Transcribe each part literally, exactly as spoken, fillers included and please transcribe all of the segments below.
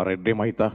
Marende ma hita.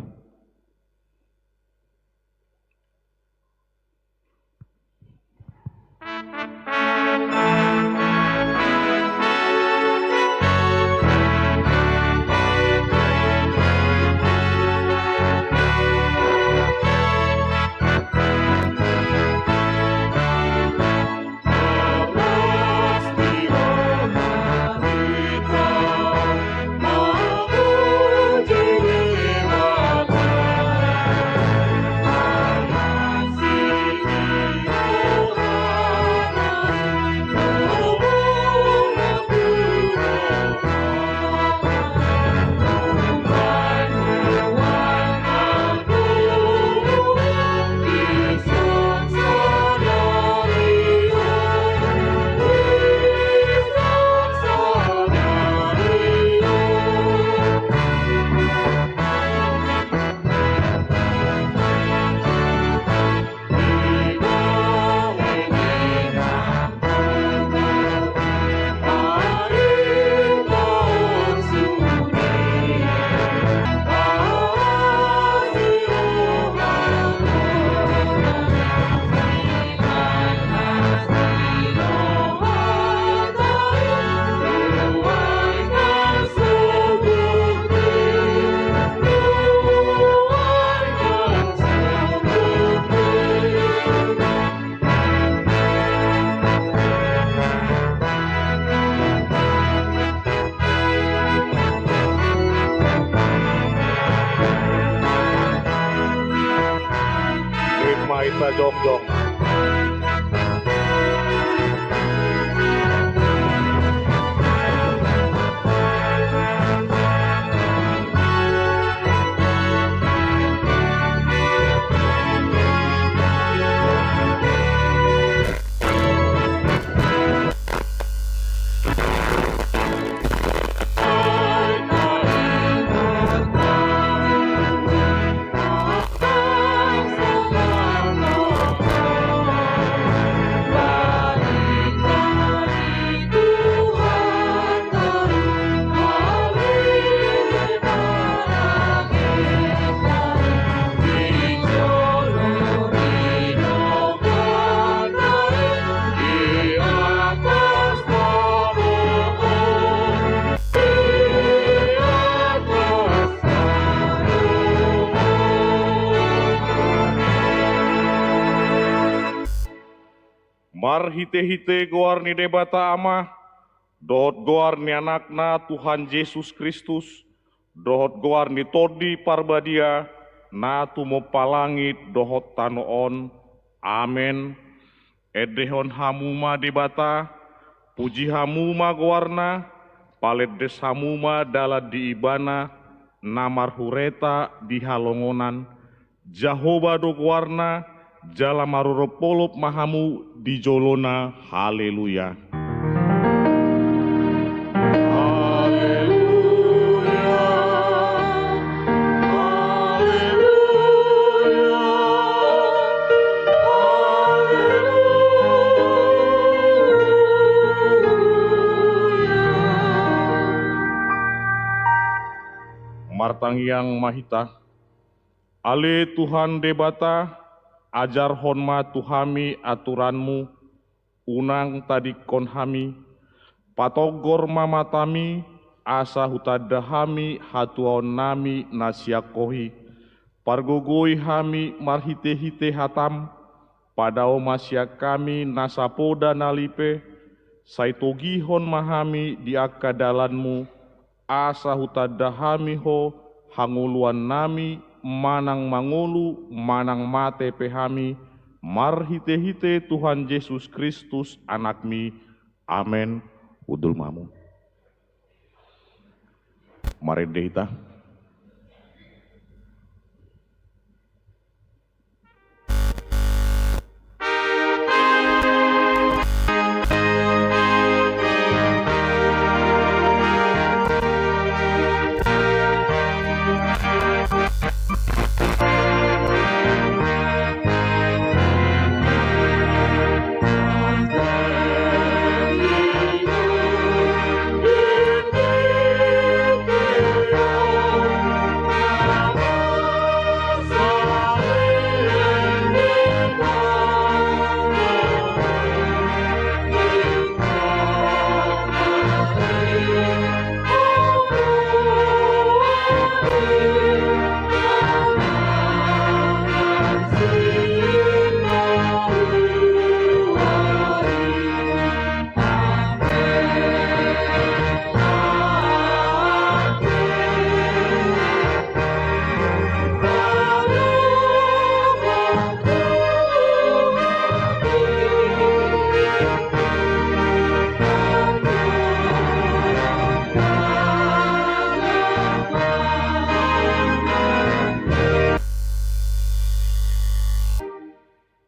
Ima hita jongjong. Marhitehite goar ni Debata Ama, dohot goar ni Anakna Tuhan Jesus Kristus, dohot goar ni Tondi Parbadia, na tumompa langit dohot tano on. Amen. Endehon hamu ma Debata, puji hamu ma goarna, palendes hamu ma dalan di Ibana, na marhureta di halongonan. Jahowa do goarna, jala marolopolop ma hamu di jolona. Haleluya. Haleluya. Haleluya. Haleluya. Martangiang ma hita. Ale Tuhan Debata, ajarhon ma tu hami aturan-Mu, unang tadingkon hami, patonggor ma matami, asa hutanda hami hatuaonnami na sian Ho i. Pargogoi hami marhitehite hataM, padao ma sian hami na sapoda na lipe, sai togihon ma hami di angka dalanMu, asa hutanda hami Ho hangoluannami, manang mangolu manang mate pe hami, marhitehite Tuhan Jesus Kristus AnakMi. Amen. Hundul ma hamu. Marende hita.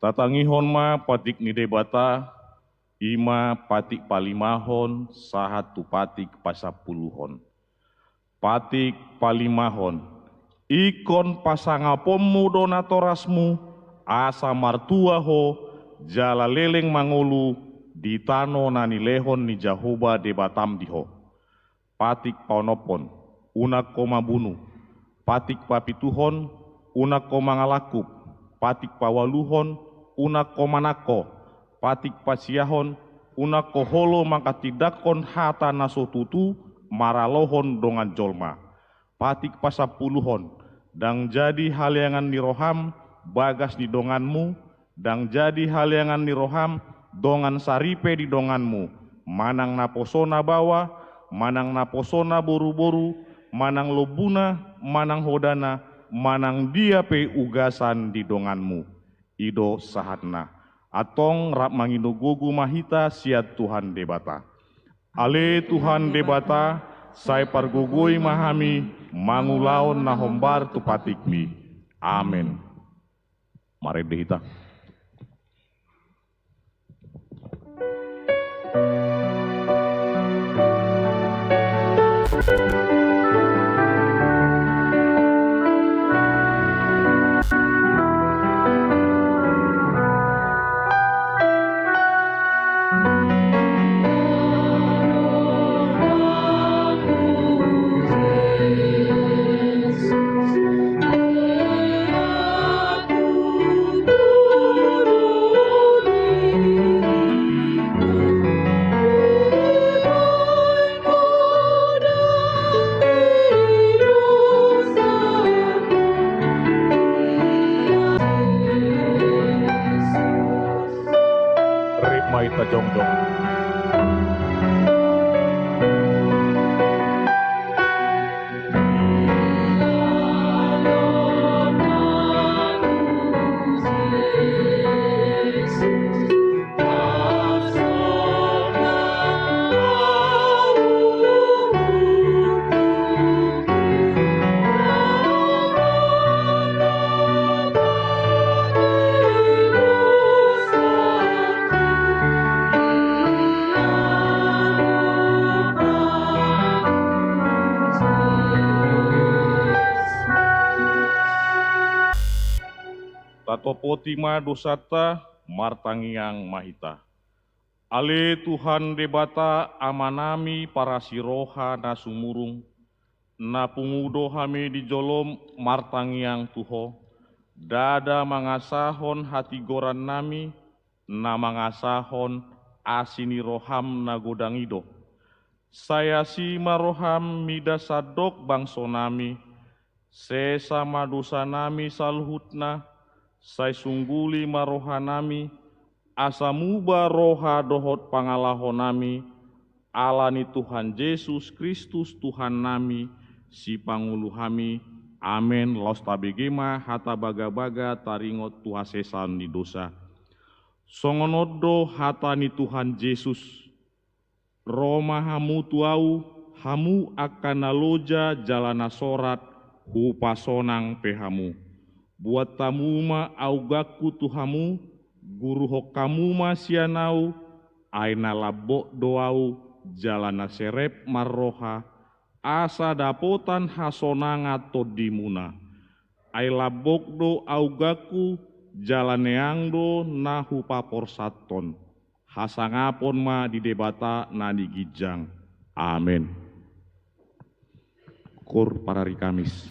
Tatangihon ma patik ni Debata, i ma patik palimahon sahat tu patik pasampuluhon. Patik palimahon. Ingkon pasangaponmu do natorasmu, asa martua ho, jala leleng mangolu di tano na nilehon ni Jahowa Debatam di ho. Patik paonomhon, unang ho mabunu. Patik papituhon, unang ho mangalangkup. Patik paualuhon, unang ho manangko. Patik pasiahon, unang ho olo manghatindanghon hata na so tutu maralohon dongan jolma. Patik pasampuluhon, ndang jadi haleangan ni roham bagas ni donganmu, ndang jadi haleangan ni roham dongan saripe di donganmu, manang naposona baoa, manang naposona boruboru, manang lombuna, manang hodana, manang dia pe ugasan di donganmu. I do sahatna. Antong rap manginogogo ma hita sian Tuhan Debata. Ale Tuhan Debata, sai pargogoi ma hami mangulahon na hombar tu patikmi. Amen. Marende hita. Rap ma hita jongjong. Tatopoti ma dosanta, martangiang ma hita. Ale Tuhan Debata Amanami parasi roha na sumurung, na pungu do hami di jolom martangiang tu Ho, ndada mangasahon hatigorannami, na mangasahon asi ni roham na godang i do. Sai asi ma roham mida sandok bangsonami, sesa ma dosanami saluhutna, sai sungguli ma rohanami, asa muba roha dohot pangalahonami, ala ni Tuhan Jesus Kristus Tuhannami, Sipangolu hami. Amen. Laos tabege ma hata bagabaga taringot tu hasesaon ni dosa. Songon on do hata ni Tuhan Jesus: Ro ma hamu tu Ahu, hamu angka na loja jala na sorat, hupasonang pe hamu. Buat hamu ma auganku tu hamu, guruhon hamu ma sian Ahu, ai na lambok do Ahu jala na serep marroha, asa dapotan hasonangan tondimuna. Ai lambok do auganku, jala neang do na hupaporsathon. Hasangapon ma di Debata na di ginjang. Amen. Koor parari Kamis.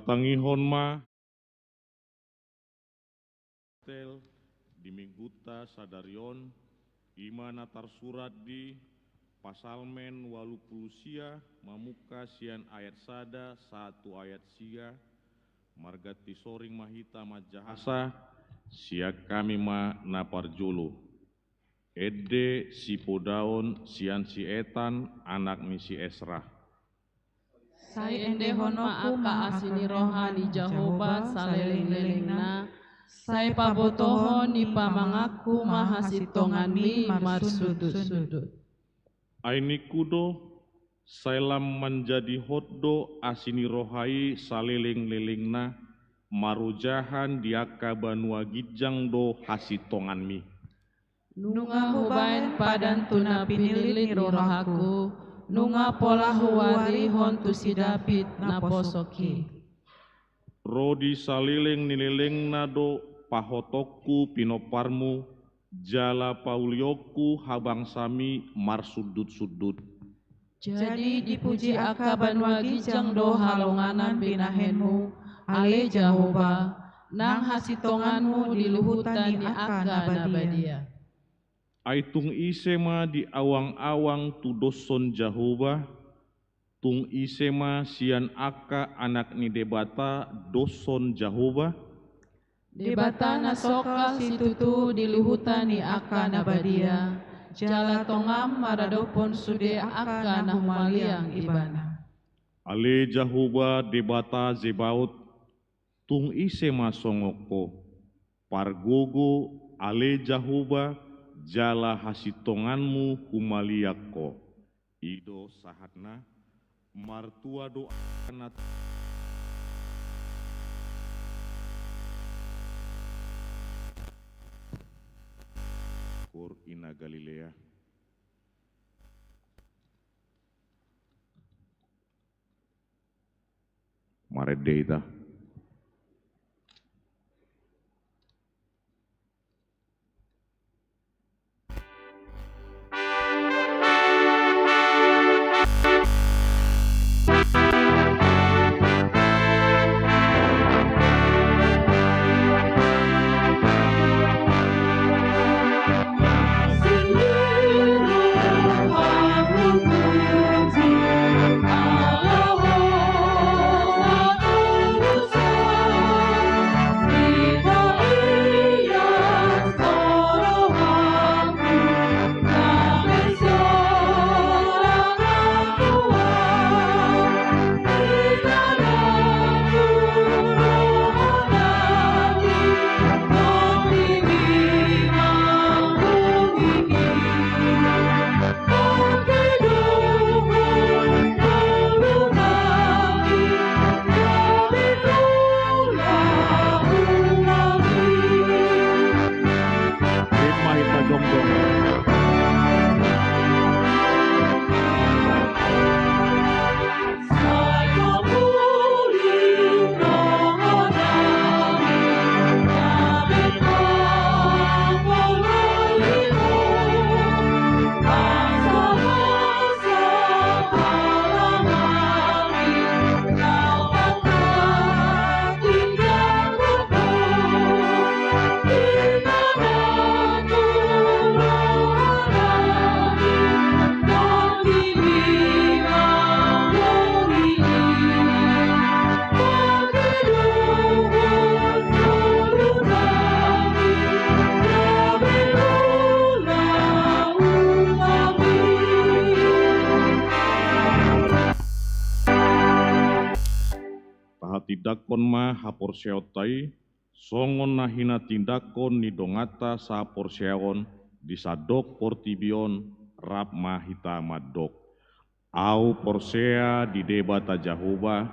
Tangihon ma. Tel, di minggunta sadari on, i ma na tarsurat di Pasalmen ualu pulu sia, mamungka sian ayat sada sahat tu ayat sia. Marganti soring ma hita manjahasa, sian hami ma na parjolo. Ende sipodaon sian si Etan, anak ni si Esra. Sai endehon ma angka asi ni roha ni Jahowa salelenglelengna, sai pabotohon ni pamanganku ma hasintonganmi marsundut-sundut. Ai ningku do, sai lam manjadi hot do asi ni roha i salelenglelengna, marojahan di angka banua ginjang do hasintonganmi. Nunga hubaen padan tu na pinillit ni rohangku, nunga pola huarihon tu si David naposongki. Ro di saleleng ni lelengna do pahotongku pinomparmu, jala paulionku habangsami marsundut-sundut. Jadi dipuji angka banua ginjang do halonganan binahenmu, ale Jahowa, nang hasintonganmu di luhutan ni angka na badia. Ai tung ise ma di awang-awang tudoshon Jahowa? Tung ise ma sian angka anak ni Debata doshon Jahowa? Debata na songkal situtu di luhutan ni angka na badia, jala tongam maradophon sude angka na humaliang Ibana. Ale Jahowa Debata Zebaot, tung ise ma songon Ho? Pargogo, ale Jahowa, jala hasintonganmu humaliang Ho. I do sahatna. Martua do angka na tor ina Galilea. Marende hita. Tahatindangkon ma haporseaonta i, songon na hinatindangkon ni donganta sahaporseaon di sandok portibi on. Rap ma hita mandok. Ahu porsea di Debata Jahowa,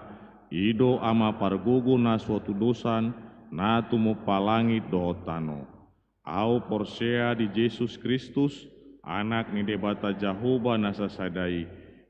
i do Ama pargogo na so tudosan, na tumompa langit dohot tano. Ahu porsea di Jesus Kristus, Anak ni Debata Jahowa na sasada i,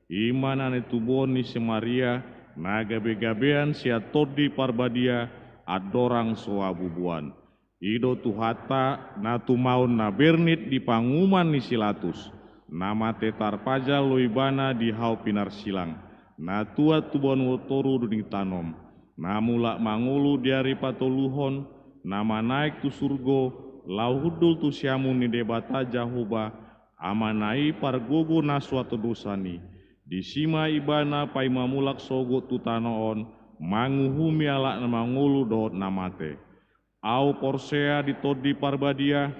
i ma na nitubuhon ni si Maria, na gabegabean sian Tondi Parbadia, andorang so habubuan. I do Tuhanta, na tumaon na bernit di panguhuman ni si Latus, na mate tarpajal do Ibana di hau pinarsilang, na tuat tu banua toru dinding tanom. na mulak mangolu di ari patoluhon, na manaek tu surgo, laho hundul tu siamun ni Debata Jahowa, Amana i pargogo na so adosan i. Disi ma Ibana paima mulak sogot tu tano on, manguhumi halak na mangolu dohot na mate. Ahu porsea di Tondi Parbadia,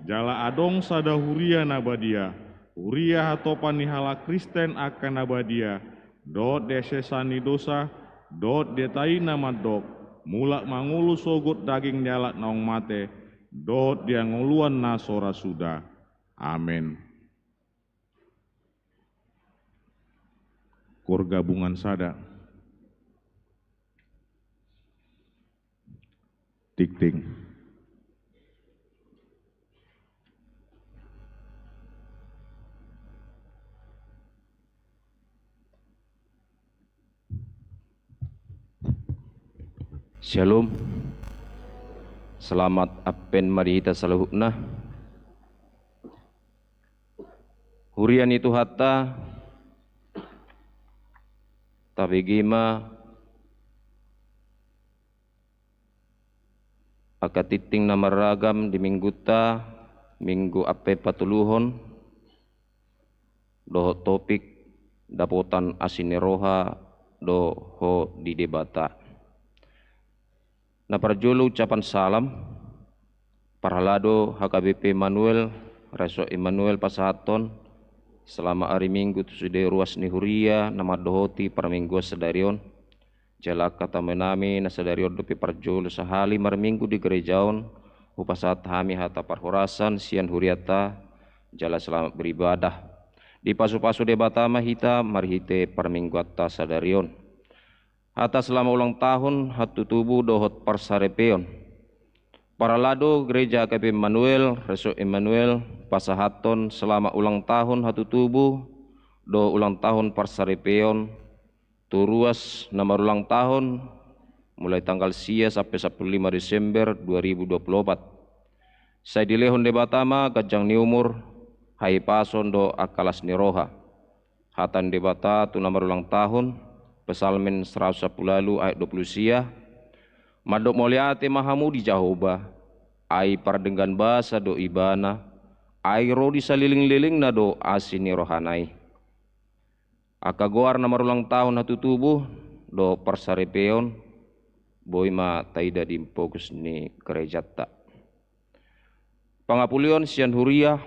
jala adong sada huria na badia, huria hatopan ni halak Kristen angka na badia, dohot di hasesan ni dosa, dohot di hata i na mandok, mulak mangolu sogot daging ni halak naung mate, dohot di hangoluan na so ra suda. Amen. Koor gabungan sada. Tingting. Syalom. Selamat Advent ma di hita saluhutna. Huria ni Tuhanta, tabege ma angka tingting na marragam di Minggunta, Minggu Advent patoluhon, dohot topik dapotan asi ni roha do ho di Debata. Na parjolo ucapan salam, parhalado H K B P Immanuel, Resort Immanuel pasahathon, selama ari Minggu tu sude ruas ni huria na mandohoti parmingguan sadari on, jala angka tame nami na sadari on dope parjolo sahali marminggu di gereja on, hupasahat hami hata parhorasan sian hurianta, jala selamat beribadah. Dipasupasu Debata ma hita marhite parmingguanta sadari on. Hata selamat ulang tahun hatutubu dohot parsaripeon. Parhalado Gereja H K B P Immanuel, Resort Immanuel, pasahathon selamat ulang tahun hatutubu dohot ulang tahun parsaripeon, tu ruas na marulang tahun, mulai tanggal sia sampe sampulu lima Desember dua ribu dua pulu opat. Sai dilehon Debata ma ganjang ni umur, hahipason dohot angka las ni roha. Hata ni Debata tu na marulang tahun, Psalmen saratus sampulu ualu ayat dua pulu sia, mandok mauliate ma hamu di Jahowa, ai pardenggan basa do Ibana, ai ro di salelenglelengna do asi ni rohana i. Angka goar na marulang tahun hatutubu dohot parsaripeon, boi ma taida di pogos ni gerejanta. Pangapulion sian huria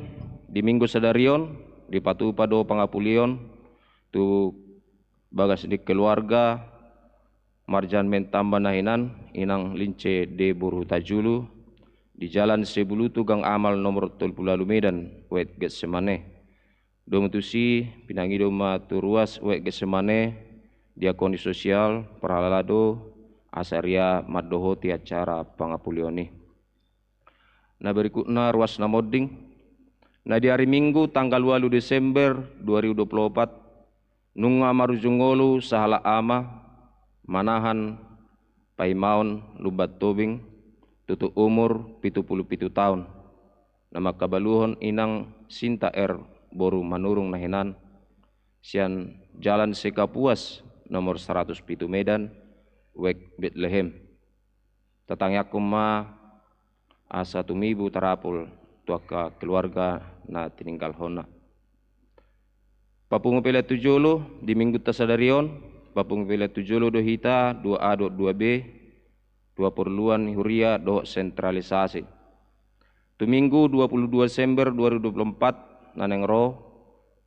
di Minggu sadari on, dipatupa do pangapulion tu bagas ni keluarga Marjan Menta Mba na hinan, Inang Lince de boru Hutajulu, di Jalan Sebulutu Gang Amal nomor tolu pulu ualu Medan, Wet Getsemane. Domu tusi, pinangido ma tu ruas Wet Getsemane, diakoni sosial, parhalado, asa ria mandohoti acara pangapulion i. Na berikutna ruas na monding. Na di ari Minggu tanggal ualu Desember dua ribu dua pulu opat, nunga marujung ngolu sahalak ama, manahan paimaon Lumban Tobing, tutu umur pitu pulu pitu taon. Na mangkabaluhon Inang Sinta R boru Manurung na hinan, sian Jalan Sekapuas nomor saratus pitu Medan, Wet Betlehem. Tatangiangkon ma asa tumibu tarapul tu angka keluarga na tininggalhonna. Papungu pelean tu jolo di Minggunta sadari on, papungu pelean tu jolo do hita dua A dohot dua B, dua porluan ni huria dohot sentralisasi. Tu Minggu dua pulu dua Desember dua ribu dua pulu opat na naeng ro,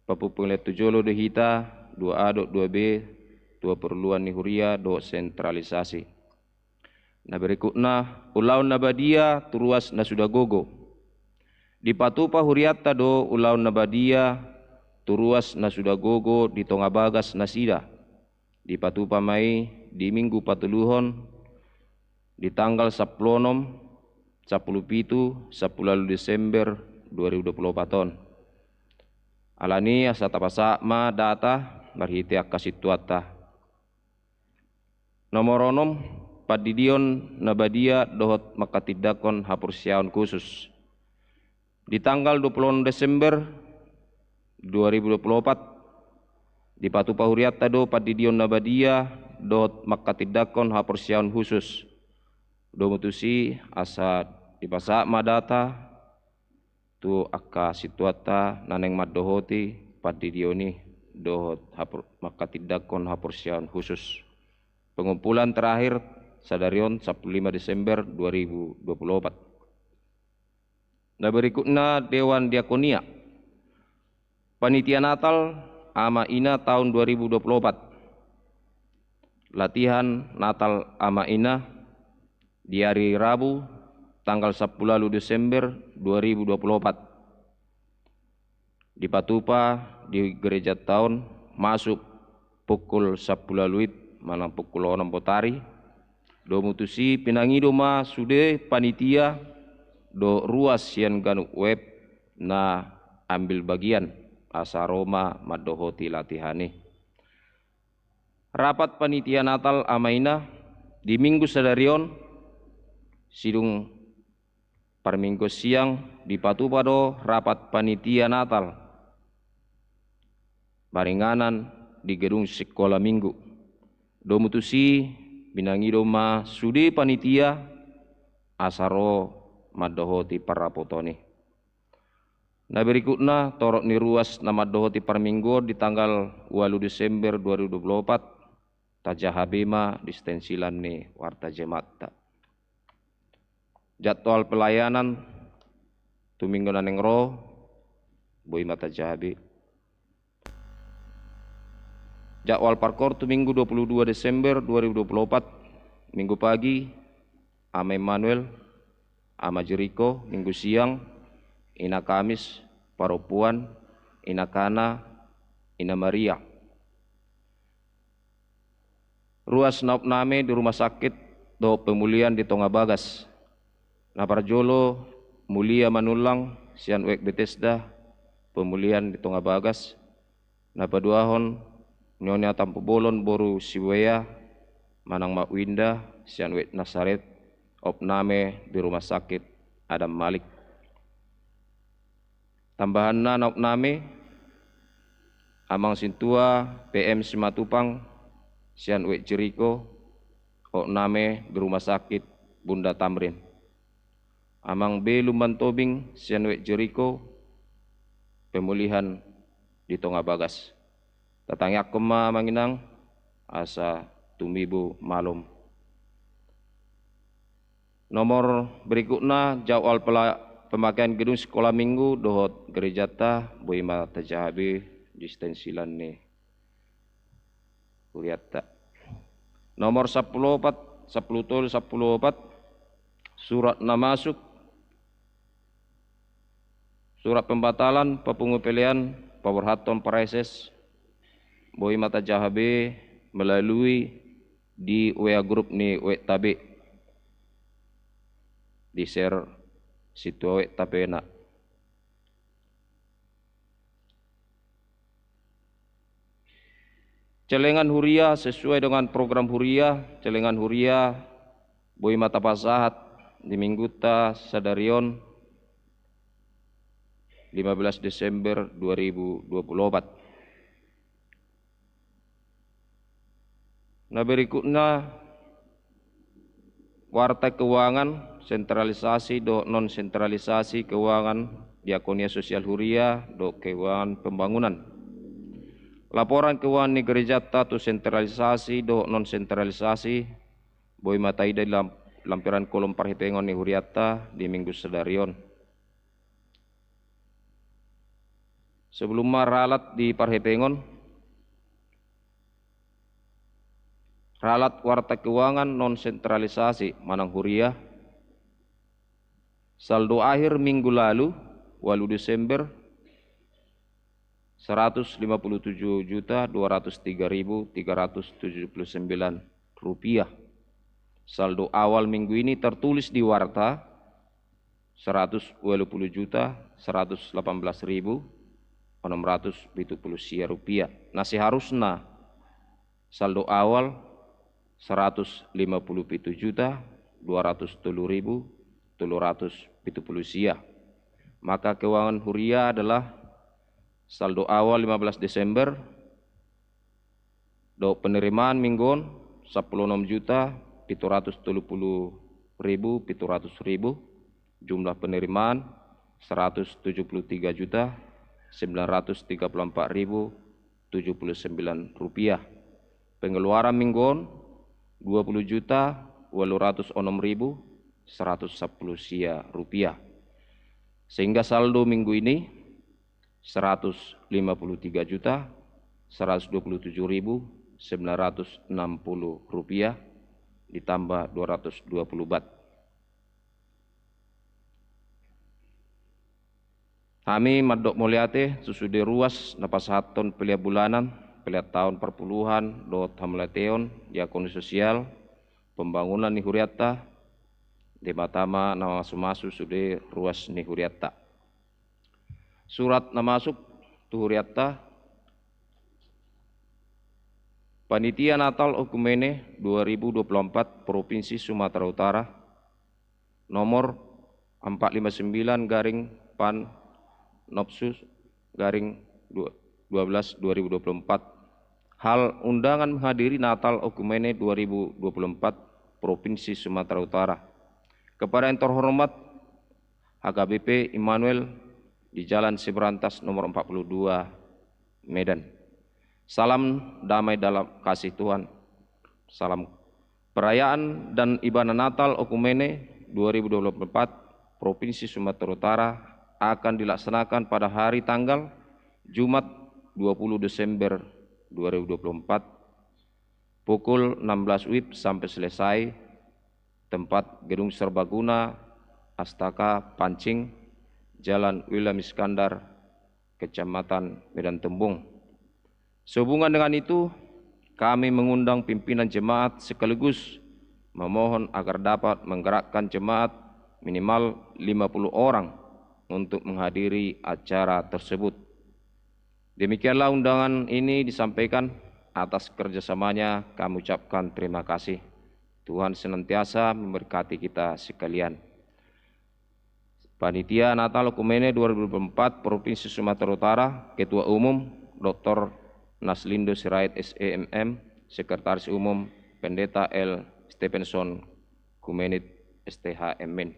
papungu pelean tu jolo do hita dua A dohot dua B, dua porluan ni huria dohot sentralisasi. Na berikutna, ulaon na badia tu ruas na suda gogo. Dipatupa hurianta do ulaon na badia tu ruas na suda gogo di tonga bagas nasida. Dipatupa ma i di Minggu patoluhon, di tanggal sampulu onom, sampulu pitu, sampulu ualu Desember dua ribu dua pulu opat on. Alani asa tapasahat ma data marhite angka sintuanta. Nomor onom, pandidion na badia dohot manghatindanghon haporseaon khusus. Di tanggal dua pulu onom Desember dua ribu dua pulu opat, dipatupa hurianta do pandidion na badia dohot mangkatindangkon haporseaon husus. Domu tusi asa dipasahat ma data tu angka situanta na naeng mandohoti pandidion i dohot hapor-, mangkatindangkon haporseaon husus. Pengumpulan terakhir sadari on sampulu lima Desember dua ribu dua puluh opat. Na berikutna Dewan Diakonia. Panitia Natal ama ina tahun dua ribu dua puluh opat. Latihan Natal ama ina di hari Rabu tanggal sampulu ualu Desember dua ribu dua puluh opat. Dipatupa di gerejanta on masuk pukul sampulu ualu wib manang pukul onom botari. Domu tusi pinangido ma sude panitia dohot ruas sian ganup web na ambil bagian asa ro ma mandohoti latihan i. Rapat panitia Natal ama ina di minggu sadari on, sidung parminggu siang dipatupa do rapat panitia Natal maringanan di gedung sikola minggu. Domu tusi pinangido ma sude panitia asa ro mandohoti parrapoton i. Na berikutna, torop ni ruas na mandohoti parmingguon di tanggal ualu Desember dua ribu dua puluh opat, tajaha be ma di stensilan ni Warta Jemaatta. Jadwal pelayanan tu minggu na naeng ro, boi ma tajaha be. Jadwal parkoor tu minggu dua puluh dua Desember dua ribu dua puluh opat, minggu pagi, Ama Immanuel, Ama Jeriko, minggu siang, Ina Kamis, Parompuan, Ina Kana, Ina Maria. Ruas na opname di rumah sakit dohot pemulihan di tonga bagas. Na parjolo Mulia Manullang sian web Betesda, pemulihan di tonga bagas. Na paduahon Nyonya Tampubolon boru Sibuea manang Mak Winda sian web Nasaret, opname di rumah sakit Adam Malik. Tambahanna na opname, Amang Sintua P M Simatupang sian web Jeriko, opname di rumah sakit Bunda Tamrin. Amang Belu Mantobing sian web Jeriko, pemulihan di tonga bagas. Tatangiangkon ma Amang Inang asa tumibu malum. Nomor berikutna, jadwal pela-, pemakaian gedung sikola minggu dohot gerejanta, boi ma tajaha be di stensilan ni hurianta. Nomor sampulu opat, sampulu tolu, sampulu opat, surat na masuk, surat pembatalan papungu pelean paborhathon praeses, boi ma tajaha be melalui di W A grup ni web ta be. Di-share sintua web ta be na. Celengan huria sesuai dengan program huria, celengan huria boi ma tapasahat di minggunta sadari on, lima belas Desember dua ribu dua puluh opat. Na berikutna, warta keuangan, sentralisasi dohot non sentralisasi keuangan Diakonia Sosial Huria dohot keuangan pembangunan. Laporan keuangan ni gerejanta tu sentralisasi dohot non sentralisasi, boi ma taida di lam-, lampiran kolom parhepengon ni hurianta di minggu sadari on. Sebelum ma ralat di parhepengon, ralat warta keuangan non sentralisasi manang huria, saldo akhir minggu lalu, ualu Desember, seratus lima puluh tujuh juta dua ratus tiga ribu tiga ratus tujuh puluh sembilan rupiah. Saldo awal minggu ini tertulis di warta, seratus ualu puluh juta seratus delapan belas ribu enam ratus pitu puluh sia rupiah. Na seharusna saldo awal seratus lima puluh pitu juta dua ratus tolu ribu tolu ratus pitu puluh sia. Maka keuangan huria adalah saldo awal lima belas Desember, dohot penerimaan minggu on sampulu onom juta pitu ratus tolu pulu ribu pitu ratus ribu. Jumlah penerimaan seratus tujuh puluh tiga juta sembilan ratus tiga puluh empat ribu tujuh puluh sembilan rupiah. Pengeluaran minggu on dua puluh juta ualu ratus onom ribu seratus sampulu sia rupiah. Sehingga saldo minggu ini seratus lima puluh tiga juta seratus dua puluh tujuh ribu sembilan ratus enam puluh rupiah ditambah dua ratus dua puluh bat. Hami mandok mauliate tu sude ruas na pasahathon pelean bulanan, pelean taon parpuluhan dohot hamauliateon, diakonia sosial, pembangunan ni hurianta. Debata ma na mamasumasu sude ruas ni hurianta. Surat na masuk tu hurianta. Panitia Natal Oikumene dua ribu dua puluh empat Provinsi Sumatera Utara, nomor empat lima sembilan garing pan nopsus garing dua belas dua ribu dua puluh empat. Hal undangan menghadiri Natal Oikumene dua ribu dua puluh empat Provinsi Sumatera Utara. Kepada yang terhormat H K B P Immanuel di Jalan Siberantas nomor empat puluh dua, Medan. Salam damai dalam kasih Tuhan. Salam. Perayaan dan ibadah Natal Oikumene dua ribu dua puluh empat Provinsi Sumatera Utara akan dilaksanakan pada hari tanggal Jumat dua puluh Desember dua ribu dua puluh empat pukul enam belas W I B sampai selesai. Tempat Gedung Serbaguna Astaka Pancing, Jalan William Iskandar, Kecamatan Medan Tembung. Sehubungan dengan itu, kami mengundang pimpinan jemaat sekaligus memohon agar dapat menggerakkan jemaat minimal lima puluh orang untuk menghadiri acara tersebut. Demikianlah undangan ini disampaikan. Atas kerjasamanya kami ucapkan terima kasih. Tuhan senantiasa memberkati kita sekalian. Panitia Natal Oikumene dua ribu dua puluh empat Provinsi Sumatera Utara, Ketua Umum Doktor Naslindo Sirait, S E M M, Sekretaris Umum Pendeta L Stephenson Kumenit, S T H M Min.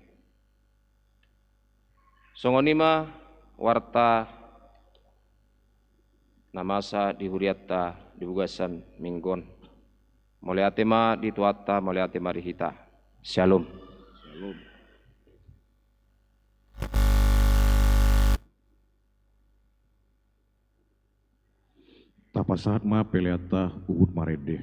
Songon i ma warta na masa di hurianta di bagasan minggu on. Mauliate ma di Tuhanta, mauliate ma di hita. Syalom. Syalom. Tapasahat ma peleanta, huhut marende.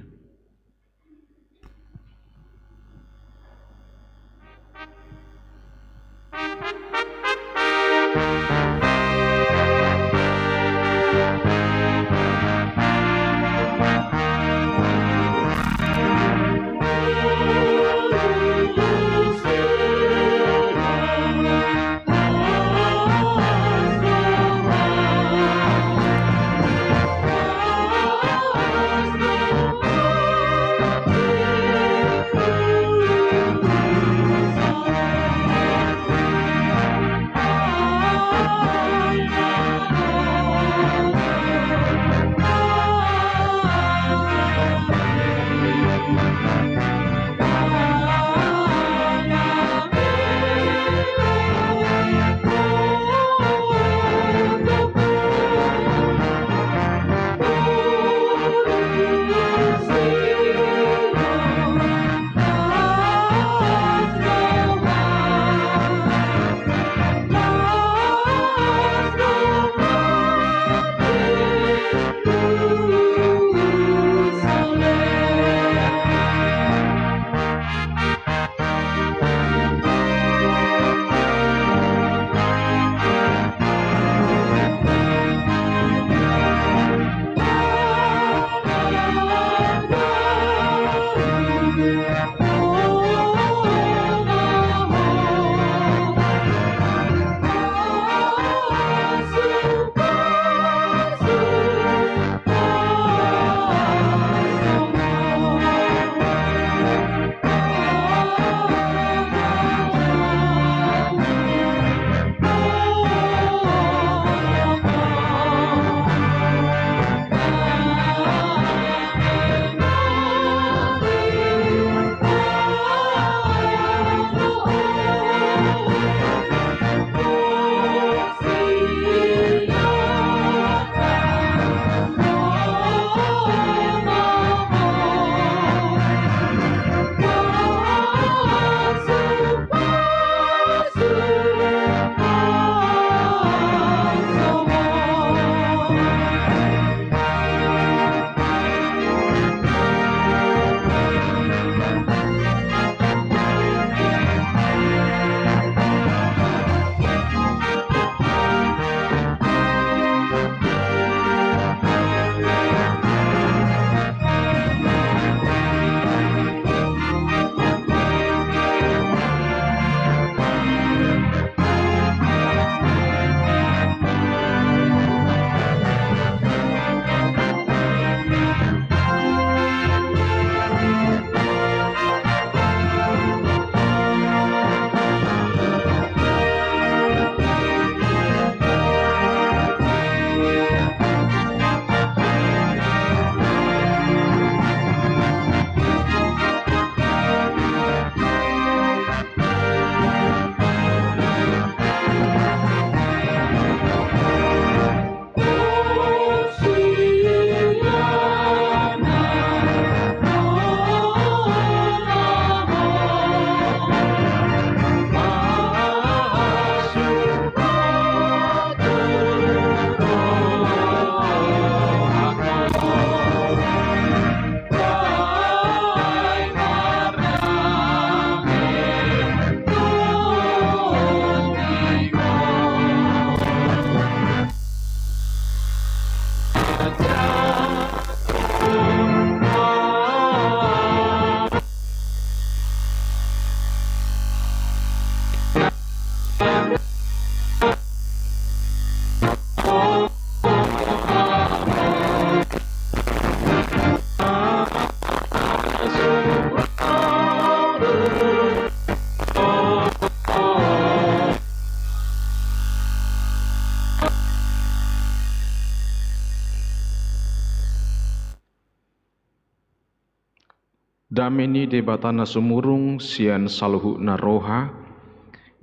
Dame ni Debata na sumurung sian saluhutna roha,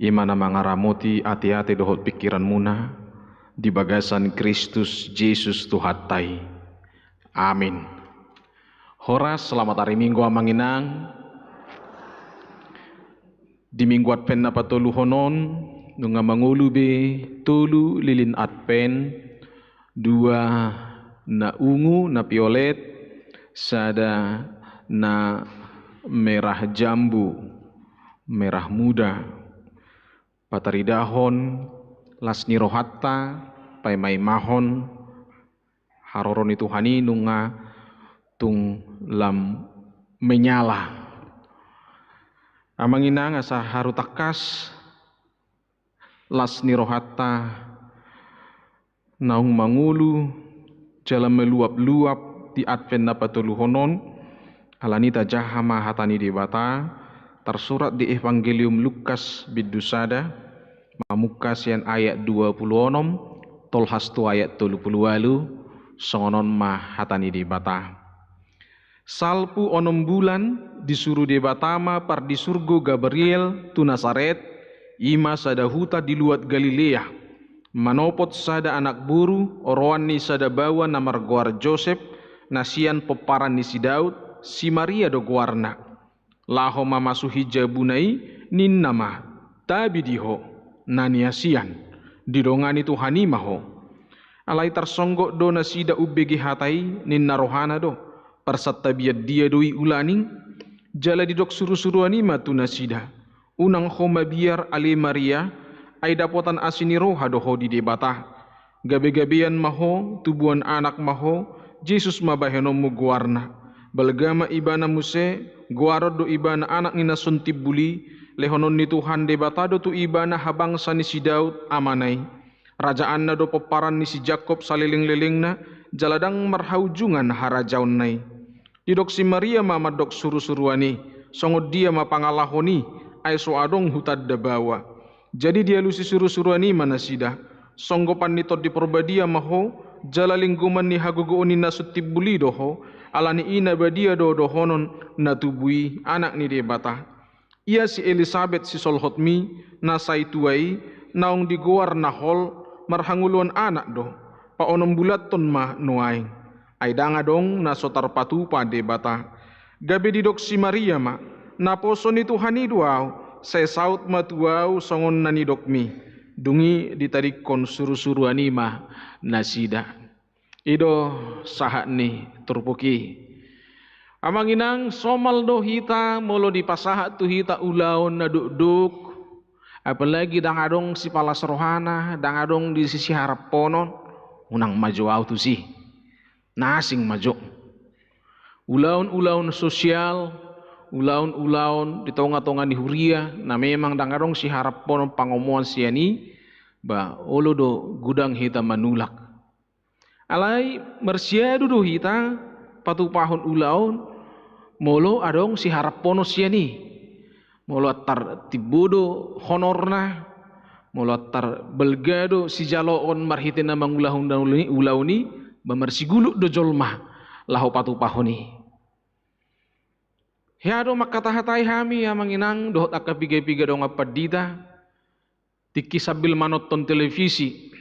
i ma na mangaramoti ateate dohot pingkiranmuna di bagasan Kristus Jesus Tuhanta i. Amin. Horas, selamat hari Minggu, Amang Inang. Di Minggu Advent na patoluhon on, nunga mangolu be tolu lilin Advent, dua na ungu, na violet, sada na merah jambu, merah muda. Pataridahon las ni rohanta, paimaimahon haroro ni Tuhan i nunga tung lam menyala. Amang Inang, asa haru tangkas las ni rohanta naung mangolu jala maluap-luap di Advent na patoluhon on, alani i tajaha ma hata ni Debata tarsurat di Evangelium Lukas bindu sada, mamungka sian ayat dua pulu onom, tolhas tu ayat tolu pulu ualu, songon on ma hata ni Debata. Salpu onom bulan, disuru Debata ma pardisurgo Gabriel tu Nasaret, i ma sada huta di luat Galilea, manopot sada anak boru, oroan ni sada baoa na margoar Josep, na sian pomparan ni si Daud, si Maria do goarna. Laho mamasuhi jabuna i, ninna ma: Tabi di ho, na niasian, didongani Tuhan i ma ho. Alai tarsonggot do nasida umbege hata i, ninna rohana do: Parsantabian dia do i ulaning? Jala didok surusuruan i ma tu nasida: Unang ho mabiar, ale Maria, ai dapotan asi ni roha do ho di Debata. Gabegabean ma ho, tubuan anak ma ho, Jesus ma bahenonmu goarna. Balga ma ibana muse, goaron do ibana anak ni na so timbul i, lehonon ni Tuhan Debata do tu ibana habangsa ni si Daud, amana i. Rajaanna do pomparan ni si Jakob salelenglelengna, jala ndang marhaujungan harajaonna i. Didok si Maria ma mandok surusuruan i: Songon dia ma pangalaho ni, ai so adong hutanda baoa. Jadi dialusi surusuruan i ma nasida: Songgopan ni Tondi Porbadia ma ho, jala linggoman ni hagogoon ni na so timbul i do ho, alani i na badia do dohonon na tubu i Anak ni Debata. Ia si Elisabet sisolhotmi, na sai tua i, naung digoar na hol, marhangoluan anak do, paonom bulanhon ma nuaeng. Ai ndang adong na so tarpatupa Debata. Gabe didok si Maria ma: Naposo ni Tuhan i do ahu, sai saut ma tu ahu songon na nidokmi. Dung i ditadingkon surusuruan i ma nasida. I do sahat ni turpuk i. Amang Inang, somal do hita molo dipasahat tu hita ulaon na dokdok, apalagi ndang adong sipalas rohana, ndang adong di si siharamponon, unang ma jo ahu tusi. Na asing ma jo. Ulaon-ulaon sosial, ulaon-ulaon di tonga-tonga ni huria, na memang ndang adong siharamponon pangomoan sian i, ba olo do godang hita manulak. Alai marsiadu do hita patupahon ulaon molo adong siharamponon sian i. Molo antar timbo do honorna, molo antar balga do sijaloon marhite na mangulahon ulaon i, ba marsiguluk do jolma laho patupahon i. Hea do mangkatahatai hami, Amang Inang, dohot angka piga-piga dongan pandita, tingki sambil manonton televisi,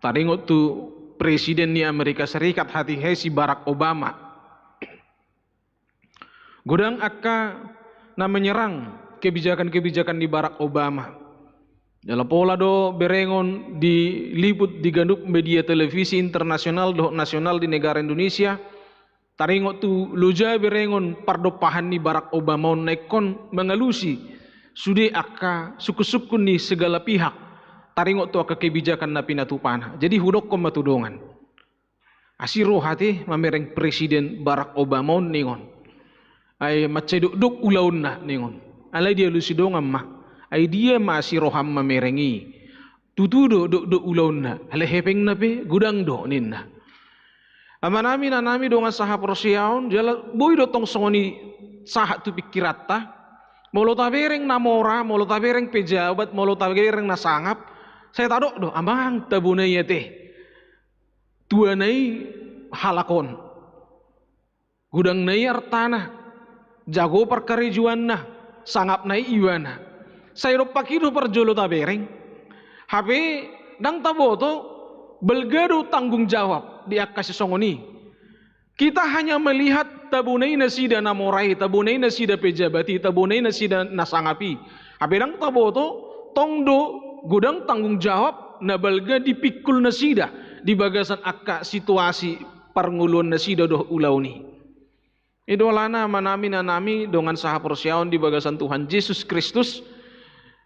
taringot tu Presiden ni Amerika Serikat hatiha i, si Barack Obama. Godang angka na menyerang kebijakan-kebijakan ni Barack Obama. Jala pola do berengon diliput di ganup media televisi internasional dohot nasional di negara Indonesia, taringot tu loja berengon pardompahan ni Barack Obama on na ingkon mangalusi sude angka sungkun-sungkun ni segala pihak taringot tu angka kebijakan na pinatupana. Jadi hudokkon ma tu dongan: Asi roha ate mamereng Presiden Barack Obama on, ningon. Ai mansai dokdok ulaonna, ningon. Alai dialusi dongan ma: Ai dia ma asi roham mamereng i? Tutu do dokdok ulaonna, alai hepengna pe godang do, ninna. Amanami, inanami, dongan sahaporseaon, jala boi do tong songon i sahat tu pingkiranta. Molo tabereng na mora, molo tabereng pejabat, molo tabereng na sangap, sai tadok do: Amang, tabona i ate. Tuana i halak on. Godangna i artana. Jago parkarejoanna, sangap na i ibana. Sai dompak i do parjolo tabereng. Hape ndang taboto, balga do tanggung jawab di angka sisongon i. Kita hanya melihat tabo na i nasida na mora i, tabo na i nasida pejabat i, tabo na i nasida na sangap i. Hape ndang taboto, tong do godang tanggung jawab na balga dipingkul nasida di bagasan angka situasi parngoluan nasida dohot ulaon i. I do alana amanami, inanami, dongan sahaporseaon di bagasan Tuhan Jesus Kristus,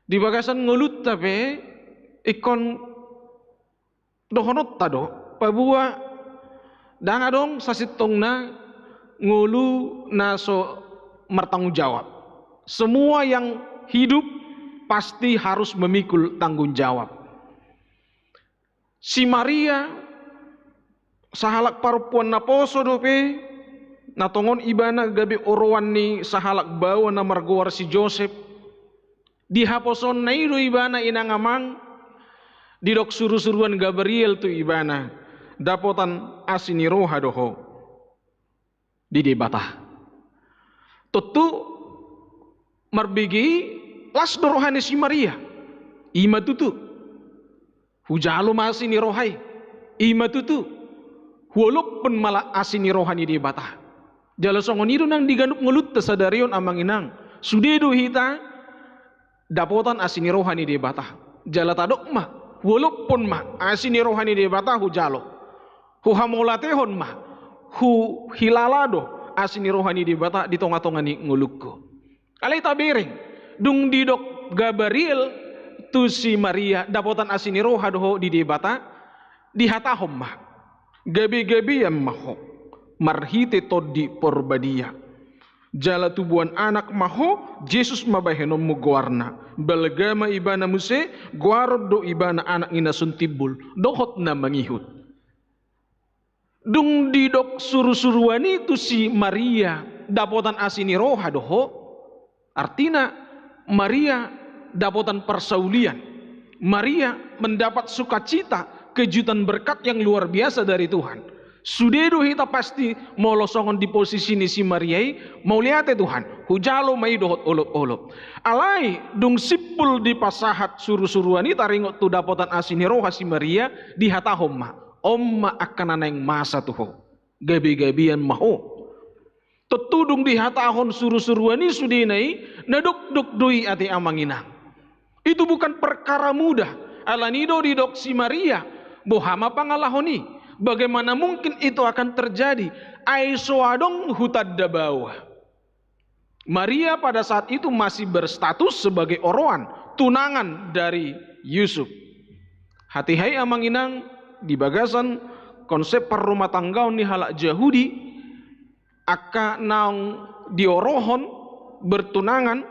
di bagasan ngolunta pe ingkon dohononta do, paboa ndang adong sasintongna ngolu na so martanggung jawab. Semua yang hidup pasti harus memikul tanggung jawab. Si Maria, sahalak parompuan naposo dope, na tongon ibana gabe oroan ni sahalak baoa na margoar si Josep. Di haposoonna i do ibana, inang amang, didok surusuruan Gabriel tu ibana, dapotan asi ni roha do ho di Debata. Tontu marbege i las do roha ni si Maria. I ma tutu. Hujalo ma asi ni roha i. I ma tutu. Huolophon ma asi ni roha ni Debata. Jala songon i do nang di ganup ngolunta sadari on, amang inang. Sude do hita dapotan asi ni roha ni Debata. Jala tadok ma, huolophon ma asi ni roha ni Debata hujalo. Huhamauliatehon ma, huhilala do asi ni roha ni Debata di tongatonga ni ngolungku. Alai tabereng, dung didok Gabriel tu si Maria, dapotan asi ni roha do ho di Debata, dihatahon ma, gabegabean ma ho marhite Tondi Porbadia. Jala tubuan anak ma ho, Jesus ma bahenonmu goarna. Balga ma ibana muse, goaron do ibana anak ni na sun timbul dohot na mangihut. Dung didok surusuruan i tu si Maria, dapotan asi ni roha do ho, artina Maria dapotan parsaulian. Maria mendapat sukacita, kejutan berkat yang luar biasa dari Tuhan. Sude do hita pasti molo songon di posisi ni si Maria i, mauliate Tuhan, hujalo ma i dohot olopolop. Alai dung simpul dipasahat surusuruan i taringot tu dapotan asi ni roha si Maria, dihatahon ma, on ma angka na naeng masa tu ho. Gabegabean ma ho. Tontu dung dihatahon surusuruan i sudena i, na dokdok do i ate, amang inang. Itu bukan perkara mudah. Alani i do didok si Maria, boha ma pangalahon i? Bagaimana mungkin itu akan terjadi? Ai so adong hutanda baoa. Maria pada saat itu masih berstatus sebagai oroan, tunangan dari Yusuf. Hatiha i, amang inang, di bagasan konsep parrumatanggaon ni halak Jahudi, angka naung diorohon bertunangan,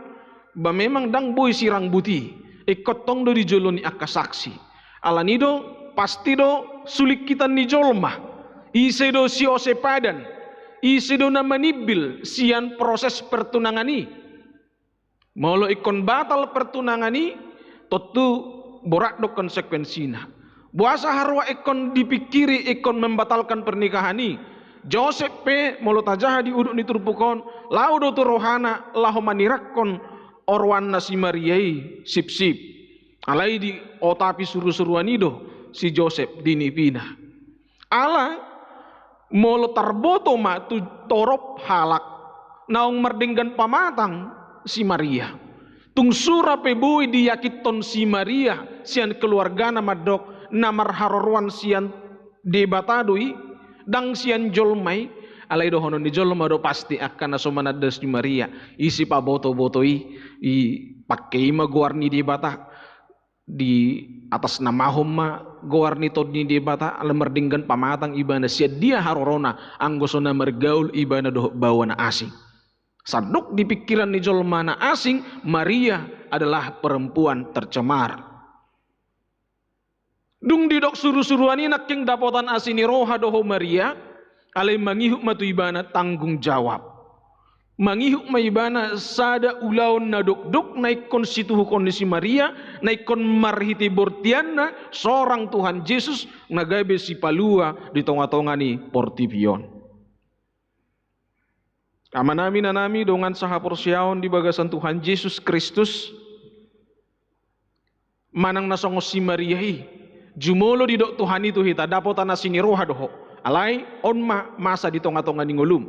ba memang ndang boi sirang buti, ingkon tong do di jolo ni angka saksi. Alani i do, pasti do sulingkitan ni jolma, ise do siosepadan, ise do na manimbil sian proses pertunangan i. Molo ingkon batal pertunangan i, tontu borat do konsekuensina. Boasa haroa ingkon dipingkiri ingkon membatalkan pernikahan i? Josep pe, molo tajaha di udut ni turpuk on, laho do tu rohana laho manirakkon oroanna si Maria i sipsip. Alai diotapi surusuruan i do si Josep di nipina. Ala molo tarboto ma tu torop halak, naung mardenggan pamatang si Maria. Tung sura pe boi diyakinhon si Maria sian keluargana mandok na marharoroan sian Debata do i, ndang sian jolma i. Alai dohonon ni jolma do pasti angka na so mananda si Maria, i sipabotoboto i, i pangke i ma goar ni Debata. Di atas namahon ma goar ni Tondi ni Debata, ala mardenggan pamatang ibana. Sian dia harorona anggo so na margaul ibana dohot baoa na asing? Sandok di pingkiran ni jolma na asing, Maria adalah perempuan tercemar. Dung didok surusuruan i nangkin dapotan asi ni roha do ho Maria, alai mangihut ma tu ibana tanggung jawab. Mangihut ma ibana sada ulaon na dokdok na ingkon situhukon ni si Maria, na ingkon marhite bortianna sorang Tuhan Jesus na gabe sipalua di tongatonga ni portibi on. Amanami, inanami, dongan sahaporseaon di bagasan Tuhan Jesus Kristus, manang na songon si Maria i, jumolo didok Tuhan i tu hita, dapotan asi ni roha do ho. Alai, on ma masa di tonga-tonga ni ngolum.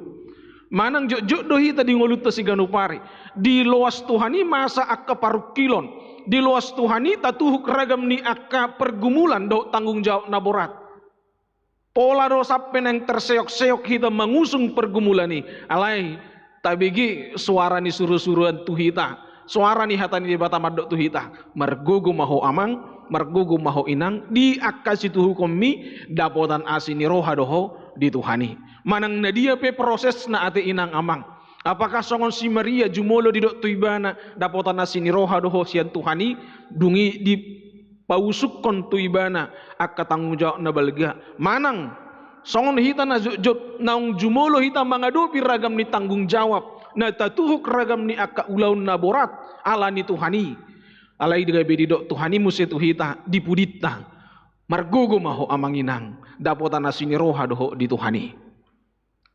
Manang jotjot do hita di ngolunta siganup ari. Diloas Tuhan i masa angka parungkilon. Diloas Tuhan i tatuhuk ragam ni angka pergumulan dohot tanggung jawab na borat. Pola do sampe naeng terseok-seok hita mangusung pergumulan i. Alai, tabege soara ni surusuruan tu hita. Soara ni hata ni Debata mandok tu hita. Margogo ma ho amang, margogo ma ho inang, di angka situhukonmi, dapotan asi ni roha do ho di Tuhan i. Manang na dia pe prosesna ate inang amang. Apakah songon si Maria jumolo didok tu ibana, dapotan asi ni roha do ho sian Tuhan i, dung i di pausungkon tu ibana angka tanggung jawab na balga. Manang, songon hita na jotjot, naung jumolo hita mangadopi ragam ni tanggung jawab, na tatuhuk ragam ni angka ulaon na borat, ala ni Tuhan i. Alai gabe didok Tuhan i muse tu hita, di pudinta. Margogo ma ho amang inang, dapotan asi ni roha do ho di Tuhan i.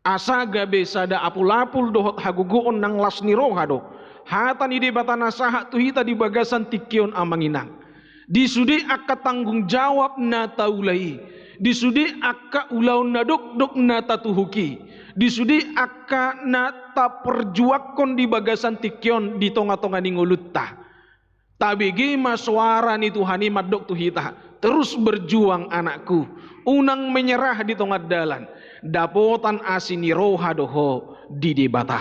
Asa gabe sada apul-apul dohot hagogoon nang las ni roha do hata ni Debata na sahat tu hita di bagasan tingki on amang inang. Di sude angka tanggung jawab na taula i, di sude angka ulaon na dokdok na tatuhuk i, di sude angka na taperjuangkon di bagasan tingki on di tonga-tonga ni ngolunta. Tabege ma soara ni Tuhan i mandok tu hita, terus berjuang anakku, unang menyerah di tonga dalan, dapotan asi ni roha do ho di Debata.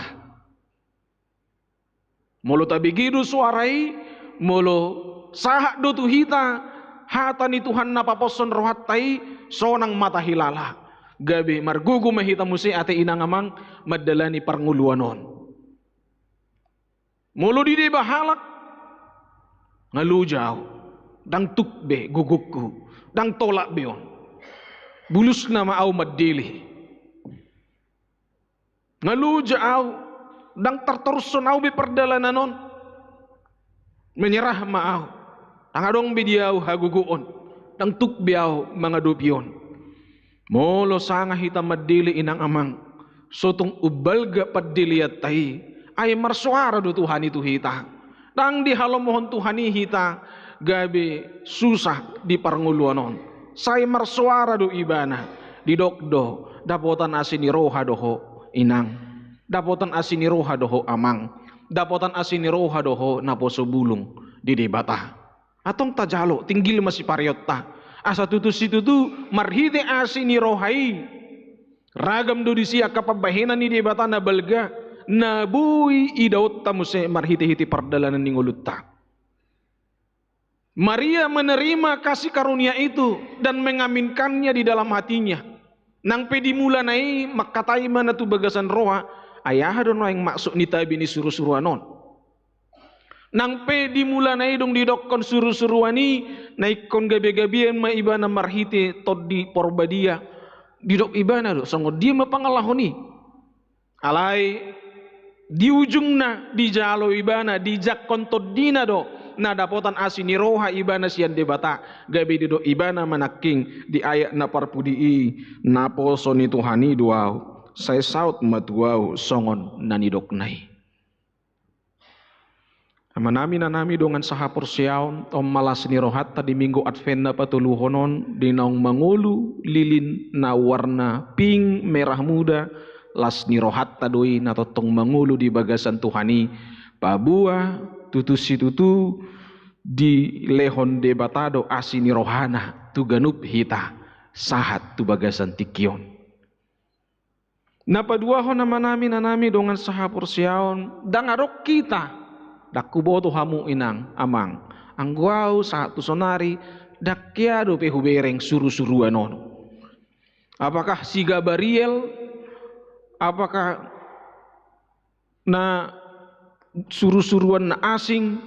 Molo tabege do soara i, molo sahat do tu hita hata ni Tuhan na paposhon rohanta i, sonang ma tahilala. Gabe margogo ma hita muse ate inang amang mandalani parngoluan on. Molo dideba halak, nga loja au, ndang tuk be gogongku, ndang tolap be on. Bulusna ma au mandele. Nga loja au, ndang tartorushon au be pardalanan on. Menyerah ma au, ndang adong be di au hagogoon, ndang tuk be au mangadopi on. Molo sanga hita mandele inang amang, so tung umbalga pandeleanta i, ai marsoara do Tuhan i tu hita. Ndang dihalomohon Tuhan i hita gabe susah di parngoluan on. Sai marsoara do ibana, didok do, dapotan asi ni roha do ho inang. Dapotan asi ni roha do ho amang. Dapotan asi ni roha do ho naposo bulung di Debata. Antong tajalo, tinggil ma sipareonta. Asa tutu situtu marhite asi ni roha i, ragam do disi angka pambahenan ni Debata na balga, na boi idaonta muse marhite-hite pardalanan ni ngolunta. Maria menerima kasih karunia itu dan mengaminkannya di dalam hatinya. Nang pe di mulana i mangkatai ma na tu bagasan roha, ai aha do nuaeng maksud ni tabi ni surusuruan on. Nang pe di mulana i dung didokkon surusuruan i, na ingkon gabegabean ma ibana marhite Tondi Porbadia. Didok ibana do, songon dia ma pangalahon i. Alai di ujungna dijalo ibana, dijangkon tondina do, na dapotan asi ni roha ibana sian Debata, gabe didok ibana manangkin di ayat na parpudi i, naposo ni Tuhan i do au, sai saut ma tu au songon na nidokna i. Amanami, inanami, dongan sahaporseaon, on ma las ni rohanta di Minggu Advent na patoluhon on, di naung mangolu lilin na warna pink merah muda, las ni rohanta do i na tongtong mangolu di bagasan Tuhan i, paboa tutu situtu dilehon Debata do asi ni rohana tu ganup hita sahat tu bagasan tingki on. Na paduahon, amanami, inanami, dongan sahaporseaon, ndang adong hita, ndang huboto hamu inang amang, anggo au sahat tu sonari ndang hea dope hubereng surusuruan on. Apakah si Gabariel, apakah na surusuruan na asing,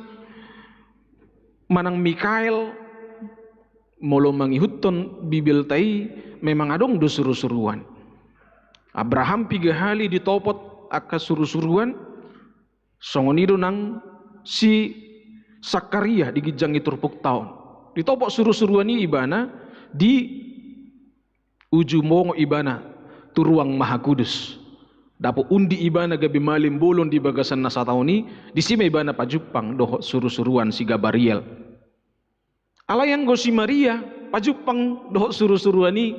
manang Mikael, molo mangihuthon Bibelta i memang adong do surusuruan. Abraham piga hali ditopot angka surusuruan, songon i do nang si Sakaria di ginjang ni turpukta on. Ditopot surusuruan i ibana di uju mongo ibana tu Ruang Mahakudus. Dapot undi ibana gabe malem bolon di bagasan na sataon i, disi ma ibana pajumpang dohot surusuruan si Gabariel. Alai anggo si Maria, pajumpang dohot surusuruan i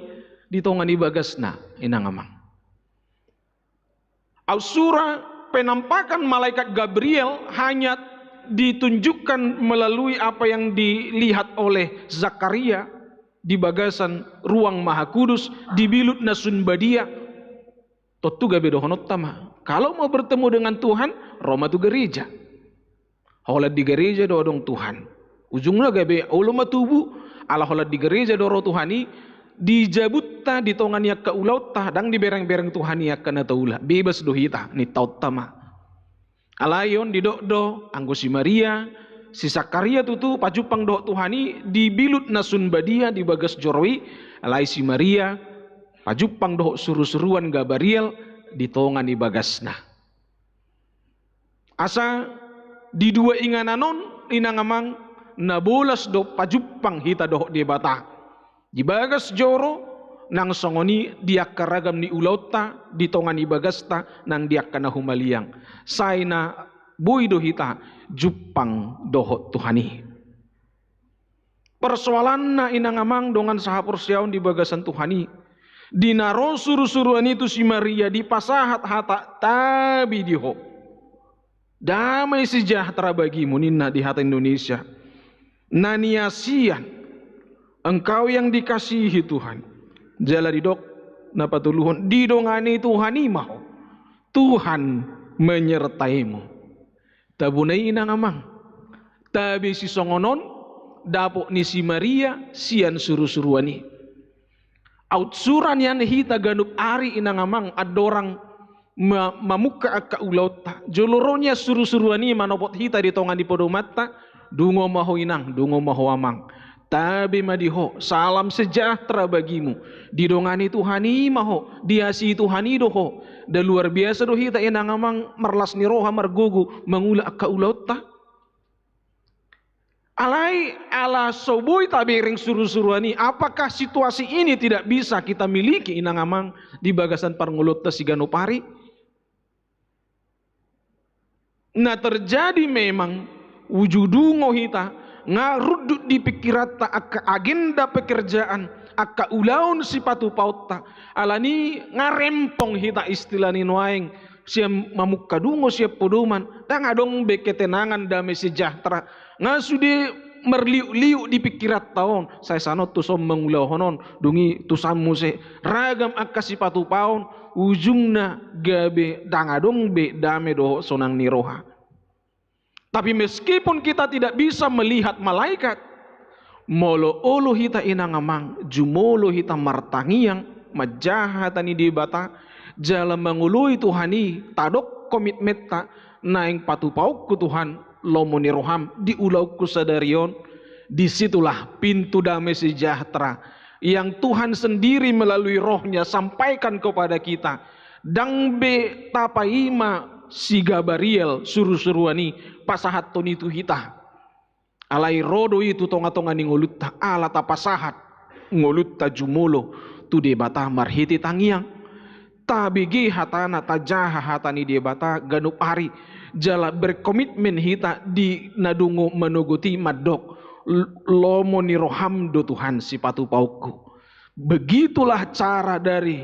di tonga ni bagasna, inang amang. Aut sura penampakan malaikat Gabriel hanya ditunjukkan melalui apa yang dilihat oleh Zakaria di bagasan ruang maha kudus, di bilut na sun badia. Tontu gabe dohononta ma, kalau mau bertemu dengan Tuhan, ro ma tu gereja. Holan di gereja do adong Tuhan. Ujungna gabe olo ma tubu, ala holan di gereja do ro Tuhan i, di jabunta, di tonga ni angka ulaonta, ndang diberengbereng Tuhan i angka na taula. Bebas do hita, nintaonta ma. Alai on didok do, anggo si Maria, si Zakaria tutu pajumpang dohot Tuhan i di bilut na sun badia di bagas joro i, alai si Maria pajumpang dohot surusuruan Gabariel di tonga ni bagasna. Asa di dua inganan on, inang amang, na bolas do pajumpang hita dohot Debata. Di bagas joro, nang songon i di angka ragam ni ulaonta, di tonga ni bagasta, nang di angka na humaliang. Sai na boi do hita jumpang dohot Tuhan i. Persoalanna, inang amang, dongan sahaporseaon di bagasan Tuhan i, di na ro surusuruan i tu si Maria, dipasahat hata, tabi di ho, damai sejahtera bagimu, ninna di hata Indonesia. Na niasian, engkau yang dikasihi Tuhan. Jala didok na patoluhon, didongani Tuhan i ma ho. Tuhan menyertaimu. Tabona i, inang amang. Tabe sisongon on dapot ni si Maria sian surusuruan i. Aut sura nian hita ganup ari, inang amang, andorang ma-, mamungka angka ulaonta. Jolo ro nian surusuruan i manopot hita di tonga ni podomanta, dungo ma ho inang, dungo ma ho amang. Tabe ma di ho, salam sejahtera bagimu. Didongani Tuhan i ma ho, diasihi Tuhan i do ho. Nda luar biasa do hita, inang amang, marlas ni roha, margogo mangula angka ulaonta. Alai ala so boi tabereng surusuruan i, apakah situasi ini tidak bisa kita miliki, inang amang, di bagasan parngoluonta siganup ari? Na terjadi memang, uju dungo hita, nga rundut di pikiranta angka agenda pekerjaan, angka ulaon sipatupaonta. Alani nga rempong hita, istilah ni nuaeng, sian mamungka dungo sian podoman, ndang adong be ketenangan, damai sejahtera. Nga sude marliukliuk di pikiranta on, sai sanon tuson mangulahon on, dung i tusan muse, ragam angka sipatupaon, ujungna gabe ndang adong be dame dohot sonang ni roha. Tapi meskipun kita tidak bisa melihat malaikat, molo olo hita, inang amang, jumolo hita martangiang, manjaha hata ni Debata, jala mangoloi Tuhan i, tadok komitmenta, naeng patupaonku Tuhan lomo ni roham di ulaonku sadari on. Disitulah pintu damai sejahtera yang Tuhan sendiri melalui Roh-Nya sampaikan kepada kita. Ndang be tapaima si Gabariel surusuruan i pasahathon i tu hita. Alai ro do i tu tongatonga ni ngolunta, ala tapasahat ngolunta jumolo tu Debata marhite tangiang. Tabege hatana, tajaha hata ni Debata ganup ari, jala berkomitmen hita di na dungo manogot i mandok, "L-, lomo ni roham do Tuhan sipatupaonku." Begitulah cara dari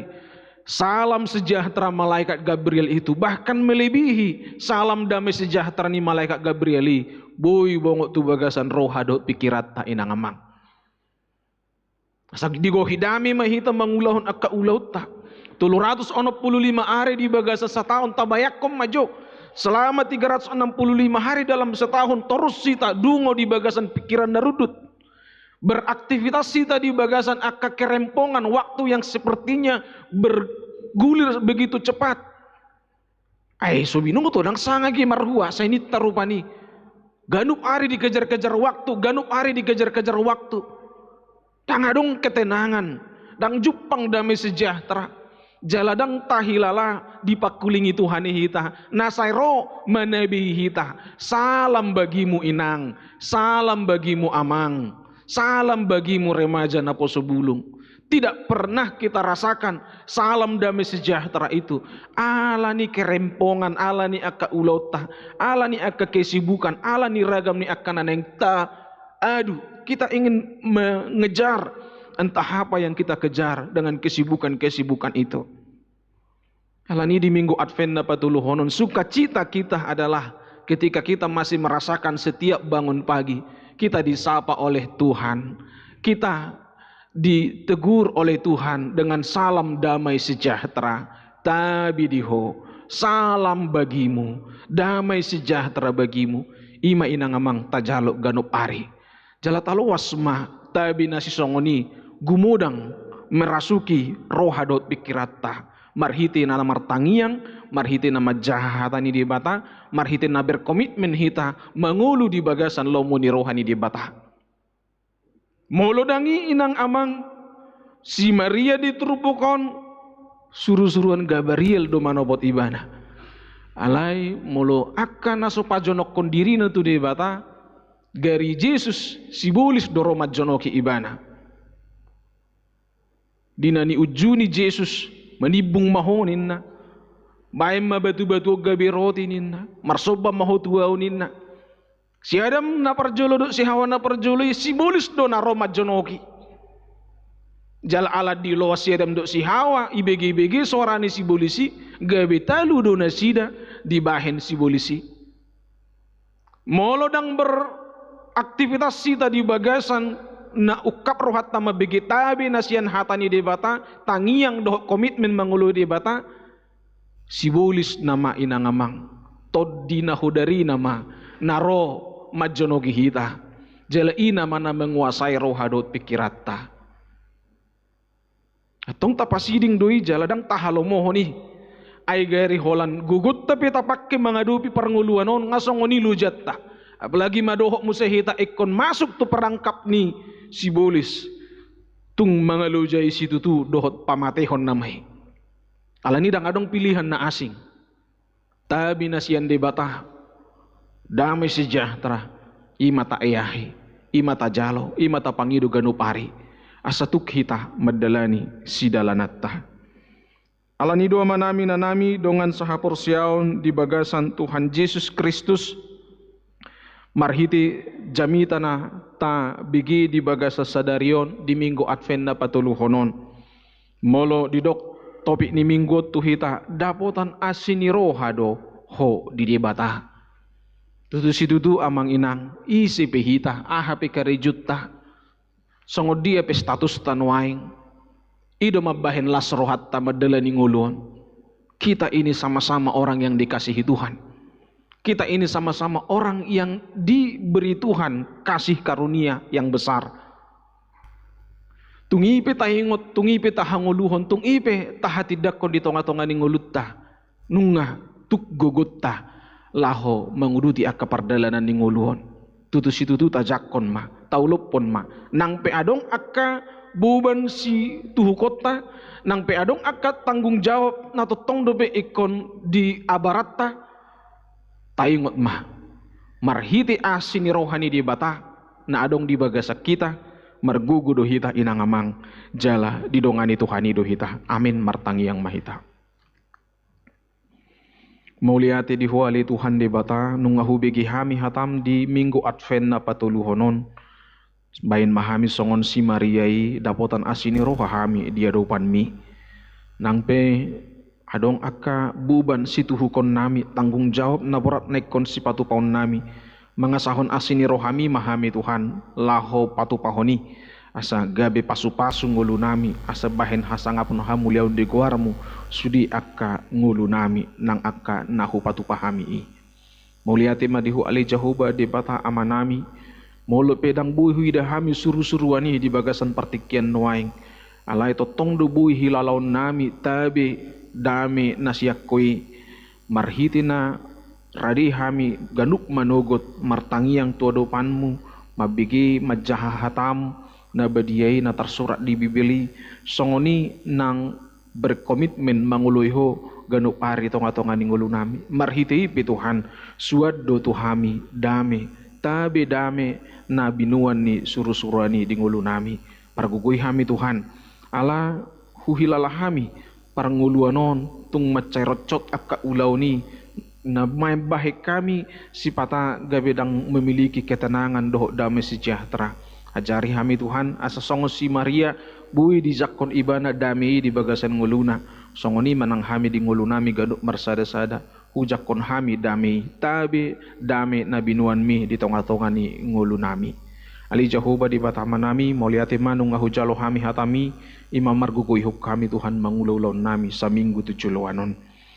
salam sejahtera malaikat Gabriel itu, bahkan melebihi salam damai sejahtera ni malaikat Gabriel i, boi bongot tu bagasan roha dohot pikiranta, inang amang. Asa digohi dame ma hita mangulahon angka ulaonta. Tolu ratus onom pulu lima ari di bagasan sataon, tabayangkon ma jo. Selama tiga ratus enam puluh lima hari dalam setahun, torus hita dungo di bagasan pikiran na rundut. Beraktivitas hita di bagasan angka kerempongan, waktu yang sepertinya bergulir begitu cepat. Ai so binoto, ndang sanga ge marhua, sai ninta rupani. Ganup ari dikejar-kejar waktu, ganup ari dikejar-kejar waktu. Ndang adong ketenangan, ndang jumpang damai sejahtera. Jala ndang tahilala dipangkulingi Tuhan i hita, na sai ro manabi hita. Salam bagimu inang, salam bagimu amang, salam bagimu remaja naposo bulung. Tidak pernah kita rasakan salam damai sejahtera itu. Ala ni kerempongan, ala ni angka ulaonta, ala ni angka kesibukan, ala ni ragam ni angka na naeng taadu, kita ingin mengejar entah apa yang kita kejar dengan kesibukan-kesibukan itu. Alani di Minggu Advent na patoluhonon, sukacita kita adalah ketika kita masih merasakan setiap bangun pagi, kita disapa oleh Tuhan. Kita ditegur oleh Tuhan dengan salam damai sejahtera. Tabi di ho, salam bagimu, damai sejahtera bagimu. Ima inang amang tajalo ganup ari. Jala taloas ma tabi na sisongon i gumodang merasuki roha dohot pingkiranta. Marhite na martangiang, marhite na manjaha hata ni Debata, marhite na berkomitmen hita mangolu di bagasan lomo ni roha ni Debata. Molo dang i inang amang, si Maria di turpuk on, surusuruan Gabariel do manopot ibana. Alai molo angka na so pajonokhon dirina tu Debata, gari Jesus sibolis do ro manjonoki ibana. Di na niunjuni Jesus, manimbung ma ho ninna. Baen ma batubatu on gabe roti ninna. Marsomba ma ho tu ahu ninna. Si Adam na parjolo dohot si Hawa na parjolo i sibolis do na ro manjonoki. Jala ala diloas si Adam dohot si Hawa, ibegebege soara ni sibolis i, gabe talu do nasida dibahen sibolis i. Molo dang beraktivitas hita di bagasan na ungkap rohanta mambege tabe na sian hata ni Debata, tangiang dohot komitmen mangoloi Debata, sibolis nama inang amang, tondi na hodari nama na ro manjonoki hita, jala i nama na manguasai roha dohot pingkiranta. Antong tapasiding do i jala dang tahalomohon i. Ai gari holan gogonta pe tapangke mangadopi parngoluan on nga songon i lojanta. Apalagi madohot muse hita ingkon masuk tu perangkap ni sibolis. Tung mangalojai situtu dohot pamatehon nama i. Alani dang adong pilihan na asing. Tabe na sian Debata, damai sejahtera, ima taeahi, ima tajalo, ima tapangido ganup ari, asa tuk hita mandalani sidalananta. Alani do amanami inanami dongan sahaporseaon di bagasan Tuhan Jesus Kristus, marhite jamita na tabege di bagasan sadari on di Minggu Advent na patoluhonon. Molo didok topik ni minggu on tu hita, dapotan asi ni roha do ho di Debata. Tutu situtu amang inang, ise pe hita, aha pe karejutta, songon dia pe statusta nuaeng, i do mambahen las rohanta mandalani ngolu on. Kita ini sama-sama orang yang dikasihi Tuhan. Kita ini sama-sama orang yang diberi Tuhan kasih karunia yang besar. Tung i pe taingot, tung i pe tahangoluhon, tung i pe tahatindangkon di tonga-tonga ni ngolunta. Nunga tuk gogonta laho manguduti angka pardalanan ni ngolu on. Tutu situtu tajangkon ma, taolophon ma. Nang pe adong angka boban situhukonta, nang pe adong angka tanggung jawab na tongtong dope ingkon diabaranta, taingot ma. Marhite asi ni roha ni Debata na adong di bagasan hita, margogo do hita inang amang, jala didongani Tuhan i do hita. Amin, martangiang ma hita. Mauliate di Ho ale Tuhan Debata, nunga hubege hami hatam di Minggu Advent na patoluhon on. Baen ma hami songon si Maria i, dapotan asi ni roha hami di adopanmi. Nang pe adong angka boban situhukononnami, tanggung jawab na borat na ingkon sipatupaonnami, mangasahon asi ni rohami ma hami Tuhan, laho patupahon i, asa gabe pasupasu ngolunami, asa bahen hasangapon hamuliaon di goarmu, sude angka ngolunami, nang angka na hupatupa hami i. Mauliate ma di Ho ale Jahowa Debata Amanami, molo pe dang boi huida hami surusuruan i di bagasan partingkian nuaeng, alai tongtong do boi hilalaonnami tabe dame na sian Ho i, marhite na rade hami ganup manogot martangiang tu adopanmu, mambege manjaha hatam na badia i na tarsurat di Bibel i, songon i nang berkomitmen mangoloi Ho ganup ari tongatonga ni ngolunami. Marhite i pe Tuhan, suan do tu hami dame, tabe dame na binoan ni surusuruan i di ngolunami. Pargogoi hami Tuhan, Ala huhilala hami parngoluan on tung mansai ronsot angka ulaon i, na mambahen hami sipata gabe ndang memiliki ketenangan dohot dame sejahtera. Ajari hami Tuhan, asa songon si Maria, boi dijangkon ibana dame i di bagasan ngoluna. Songon i ma nang hami di ngolunami ganup marsada-sada. Hujangkon hami dame i, tabe dame na binoanmi di tonga-tonga ni ngolunami. Ale Jahowa Debata Amanami, mauliate ma nunga hujalo hami hatami, i ma margogoihon hami Tuhan mangula ulaonnami saminggu tu joloan on.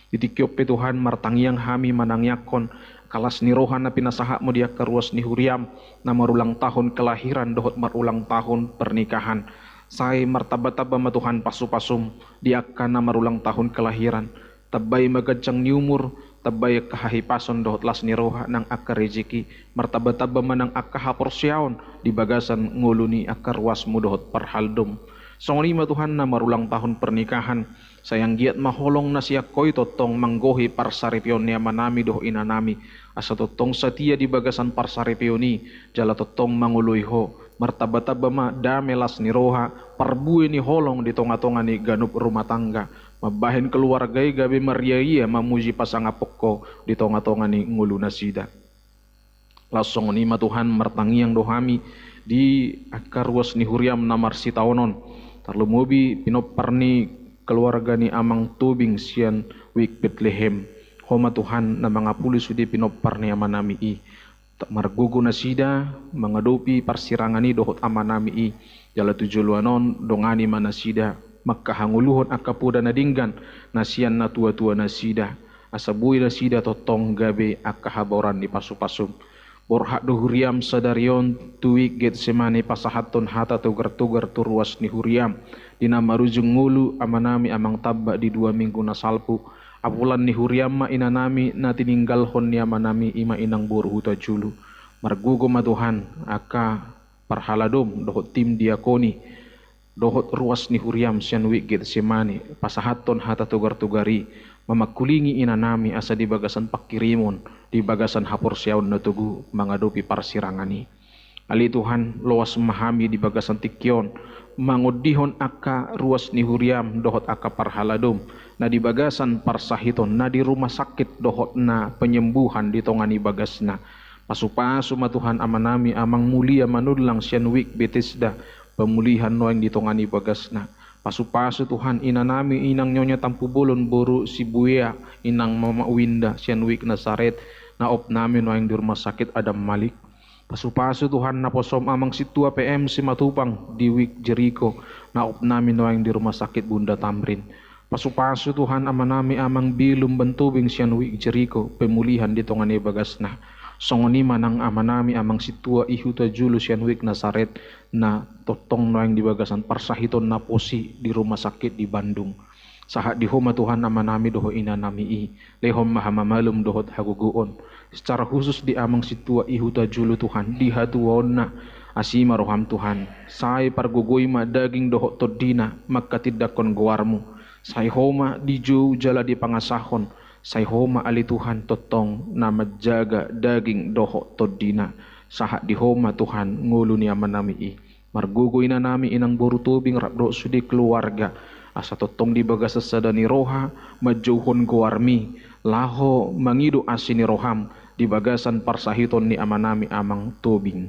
Di tingki on pe Tuhan martangiang hami manangiangkon angka las ni roha na pinasahatmu di angka ruas ni huriam, na marulang tahun kelahiran dohot marulang tahun pernikahan. Sai martamba-tamba ma Tuhan pasu-pasum di angka na marulang tahun kelahiran. Tambai ma ganjang ni umur, tambai angka hahipason dohot las ni roha nang angka rejeki, martamba-tamba ma nang angka haporseaon di bagasan ngolu ni angka ruasmu dohot parhalado. Songon i ma Tuhan na marulang tahun pernikahan, sai anggiat ma holong na sian Ho i tongtong manggohi parsaripeon ni amanami dohot inanami, asa tongtong satia di bagasan parsaripeon i, jala tongtong mangoloi Ho, martamba-tamba ma dame las ni roha, parbue ni holong di tonga-tonga ni ganup rumah tangga, mambahen keluarga i gabe marria-ria mamuji pasangaphon Ho di tonga-tonga ni ngolu nasida. Laos songon i ma Tuhan martangiang do hami di angka ruas ni huriam na marsitaonon. Tarlumobi pinompar ni keluarga ni Amang Tobing sian Wijk Betlehem. Ho ma Tuhan na mangapuli sude pinompar ni amanami i. Margogo nasida mangadopi parsirangan i dohot amanami i, jala tu joloan on dongani ma nasida mangkahangoluhon angka poda na denggan na sian natua-tua nasida, asa boi nasida tongtong gabe angka habaoran ni pasu-pasum. Borhat do huriam sadari on tu Wijk Getsemane pasahathon hata togar-togar tu ruas ni huriam, di na marujung ngolu amanami Amang Tamba di dua minggu na salpu. Apulan ni huriam ma inanami na tininggalhon ni amanami i ma inang boru Hutajulu. Margogo ma Tuhan angka parhaladom dohot tim diakoni dohot ruas ni huriam sian Wijk Getsemane pasahathon hata togar-togar i, mamangkulingi inanami asa di bagasan pangkirimon, di bagasan haporseaon na togu mangadopi parsirangan i. Ale Tuhan, loas ma hami di bagasan tingki on, mangondihon angka ruas ni huriam dohot angka parhaladom, na di bagasan parsahiton, na di rumah sakit dohot na penyembuhan di tonga ni bagasna. Pasu-pasu ma Tuhan amanami Amang Mulia Manullang sian Wijk Betesda, pemulihan nuaeng di tonga ni bagasna. Pasu-pasu Tuhan inanami inang Nyonya Tampubolon boru Sibuea, inang Mama Winda sian Wijk Nasaret, na opnami nuaeng di rumah sakit Adam Malik. Pasu-pasu Tuhan naposom Amang Sintua P M Simatupang di Wijk Jeriko, na opnami nuaeng di rumah sakit Bunda Tamrin. Pasu-pasu Tuhan amanami Amang Bilum Bantobing sian Wijk Jeriko, pemulihan di tonga ni bagasna. Songon i ma nang amanami Amang Sintua i Hutajulu sian Wijk Nasaret, na tongtong nuaeng di bagasan parsahiton na pos i di rumah sakit di Bandung. Sahat di Ho ma Tuhan amanami dohot inanami i, lehon ma hamamalum dohot hagogoon. Secara khusus di Amang Sintua i Hutajulu Tuhan, di hatuaonna, asi ma roham Tuhan, sai pargogoi ma daging dohot tondina manghatindanghon goarmu. Sai Ho ma dijou jala dipangasahon, sai Ho ma ale Tuhan tongtong na manjaga daging dohot tondina. Sahat di Ho ma Tuhan ngolu ni amanami i. Margogo inanami inang boru Tobing rap dohot sude keluarga, asa tongtong di bagasan sada ni roha manjouhon goarmi, laho mangido asi ni roham di bagasan parsahiton ni amanami Amang Tobing.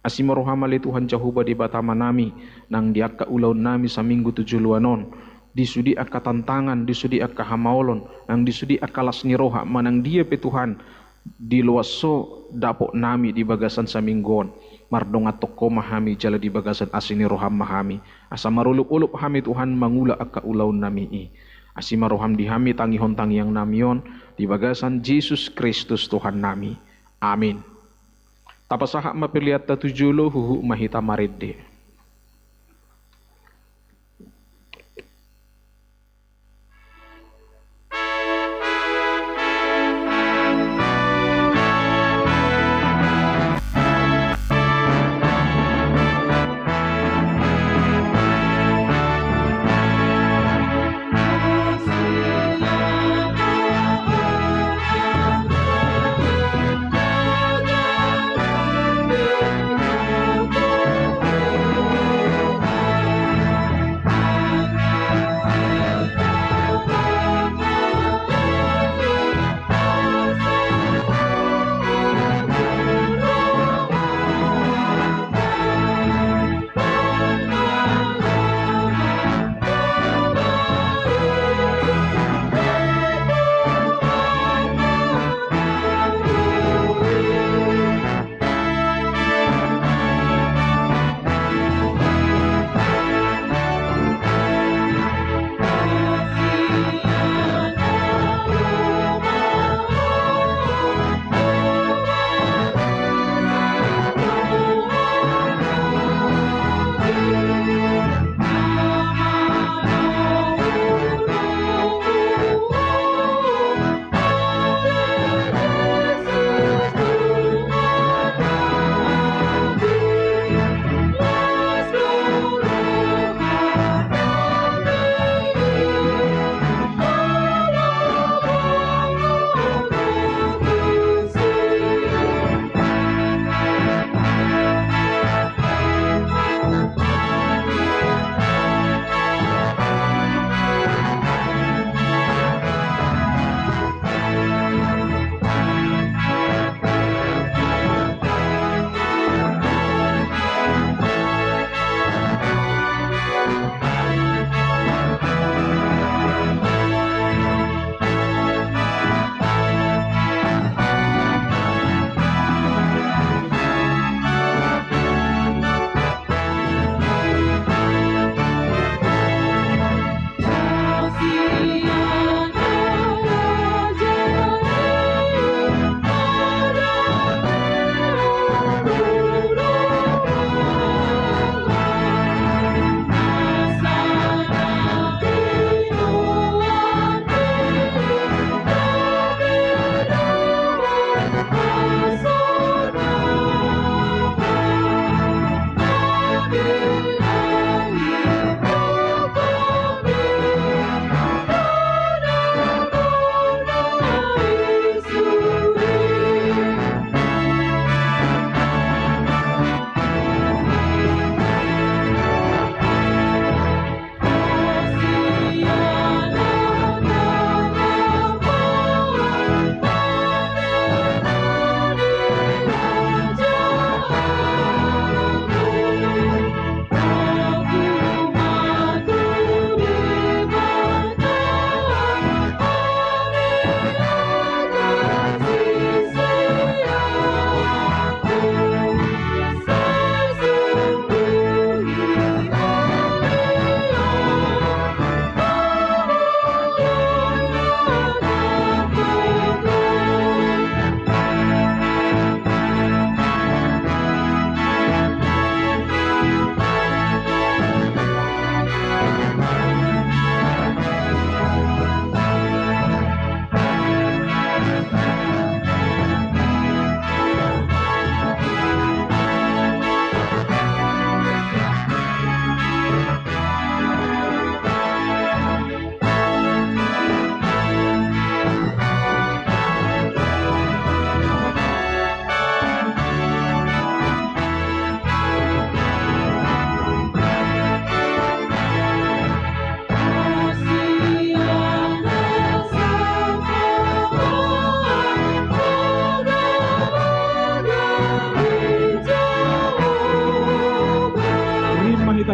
Asi ma roham ale Tuhan Jahowa Debata amanami, nang di angka ulaonnami saminggu tu joloan on, di sude angka tantangan, di sude angka hamaolon, nang di sude angka las ni roha manang dia pe Tuhan, di loas Ho dapotnami di bagasan saminggu on. Mardongan tongko ma hami jala di bagasan asi ni roham ma hami, asa marolop-olop hami Tuhan mangula angka ulaonnami i. Asi ma roham di hami tangihon tangiangnami on, di bagasan Jesus Kristus Tuhannami. Amin. Tapasahat ma peleanta tu jolo, huhut ma hita marende.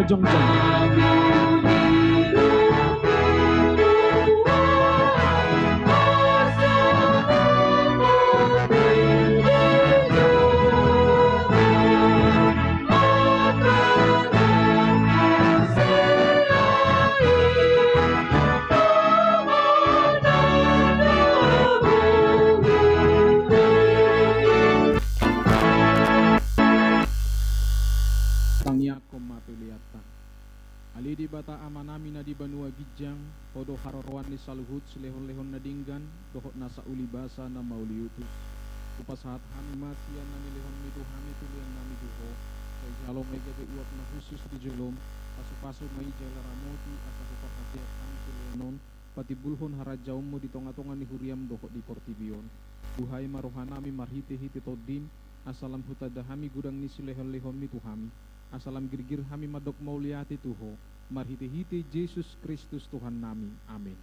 Jongjong. Tangiangkon ma peleanta. Ale Debata Amanami na di banua ginjang, Ho do haroroan ni saluhut silehonlehon na denggan dohot nasa uli basa na mauliutus. Hupasahat hami ma sian na nilehonMi tu hami tuleannami tu Ho. Sai jalo ma i gabe uap na hushus di jolom, pasupasu ma i jala ramoti asa huparhaseat hami tulean on patimbulhon harajaonMu di tongatonga ni huriaM dohot di portibi on. Buhai ma rohanami marhitehite TondiM, asa lam hutanda hami godang ni silehonlehonMi tu hami, asa lam girgir hami mandok mauliate tu Ho, marhitehite Jesus Kristus Tuhannami. Amen.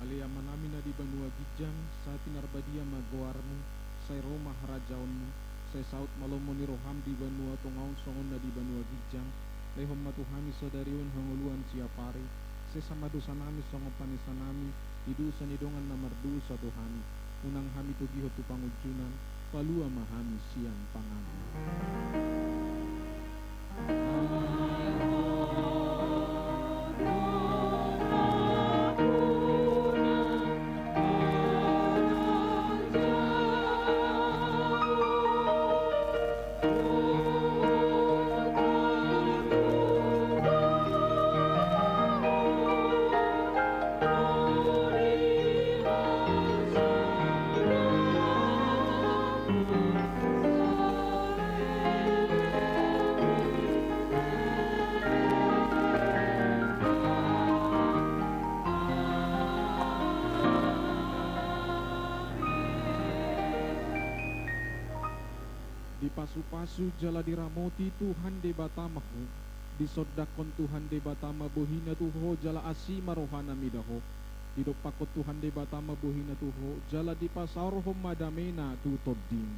Ale Amanami na di banua ginjang, sai pinarbadia ma goarMu, sai ro ma harajaonMu, sai saut ma lomo ni rohaM di banua tonga on songon na di banua ginjang. Lehon ma tu hami sadari on hangoluan siapari, sesa ma dosanami songon panesanami di dosa ni dongan na mardosa tu hami. Unang hami togihon tu pangunjunan, palua ma hami sian pangago. Dipasupasu jala diramoti Tuhan Debata ma ho. Disondangkon Tuhan Debata ma bohiNa tu ho jala asi ma rohaNa mida ho. Didompakkon Tuhan Debata ma bohiNa tu ho jala dipasaorhon ma dameNa tu tondim.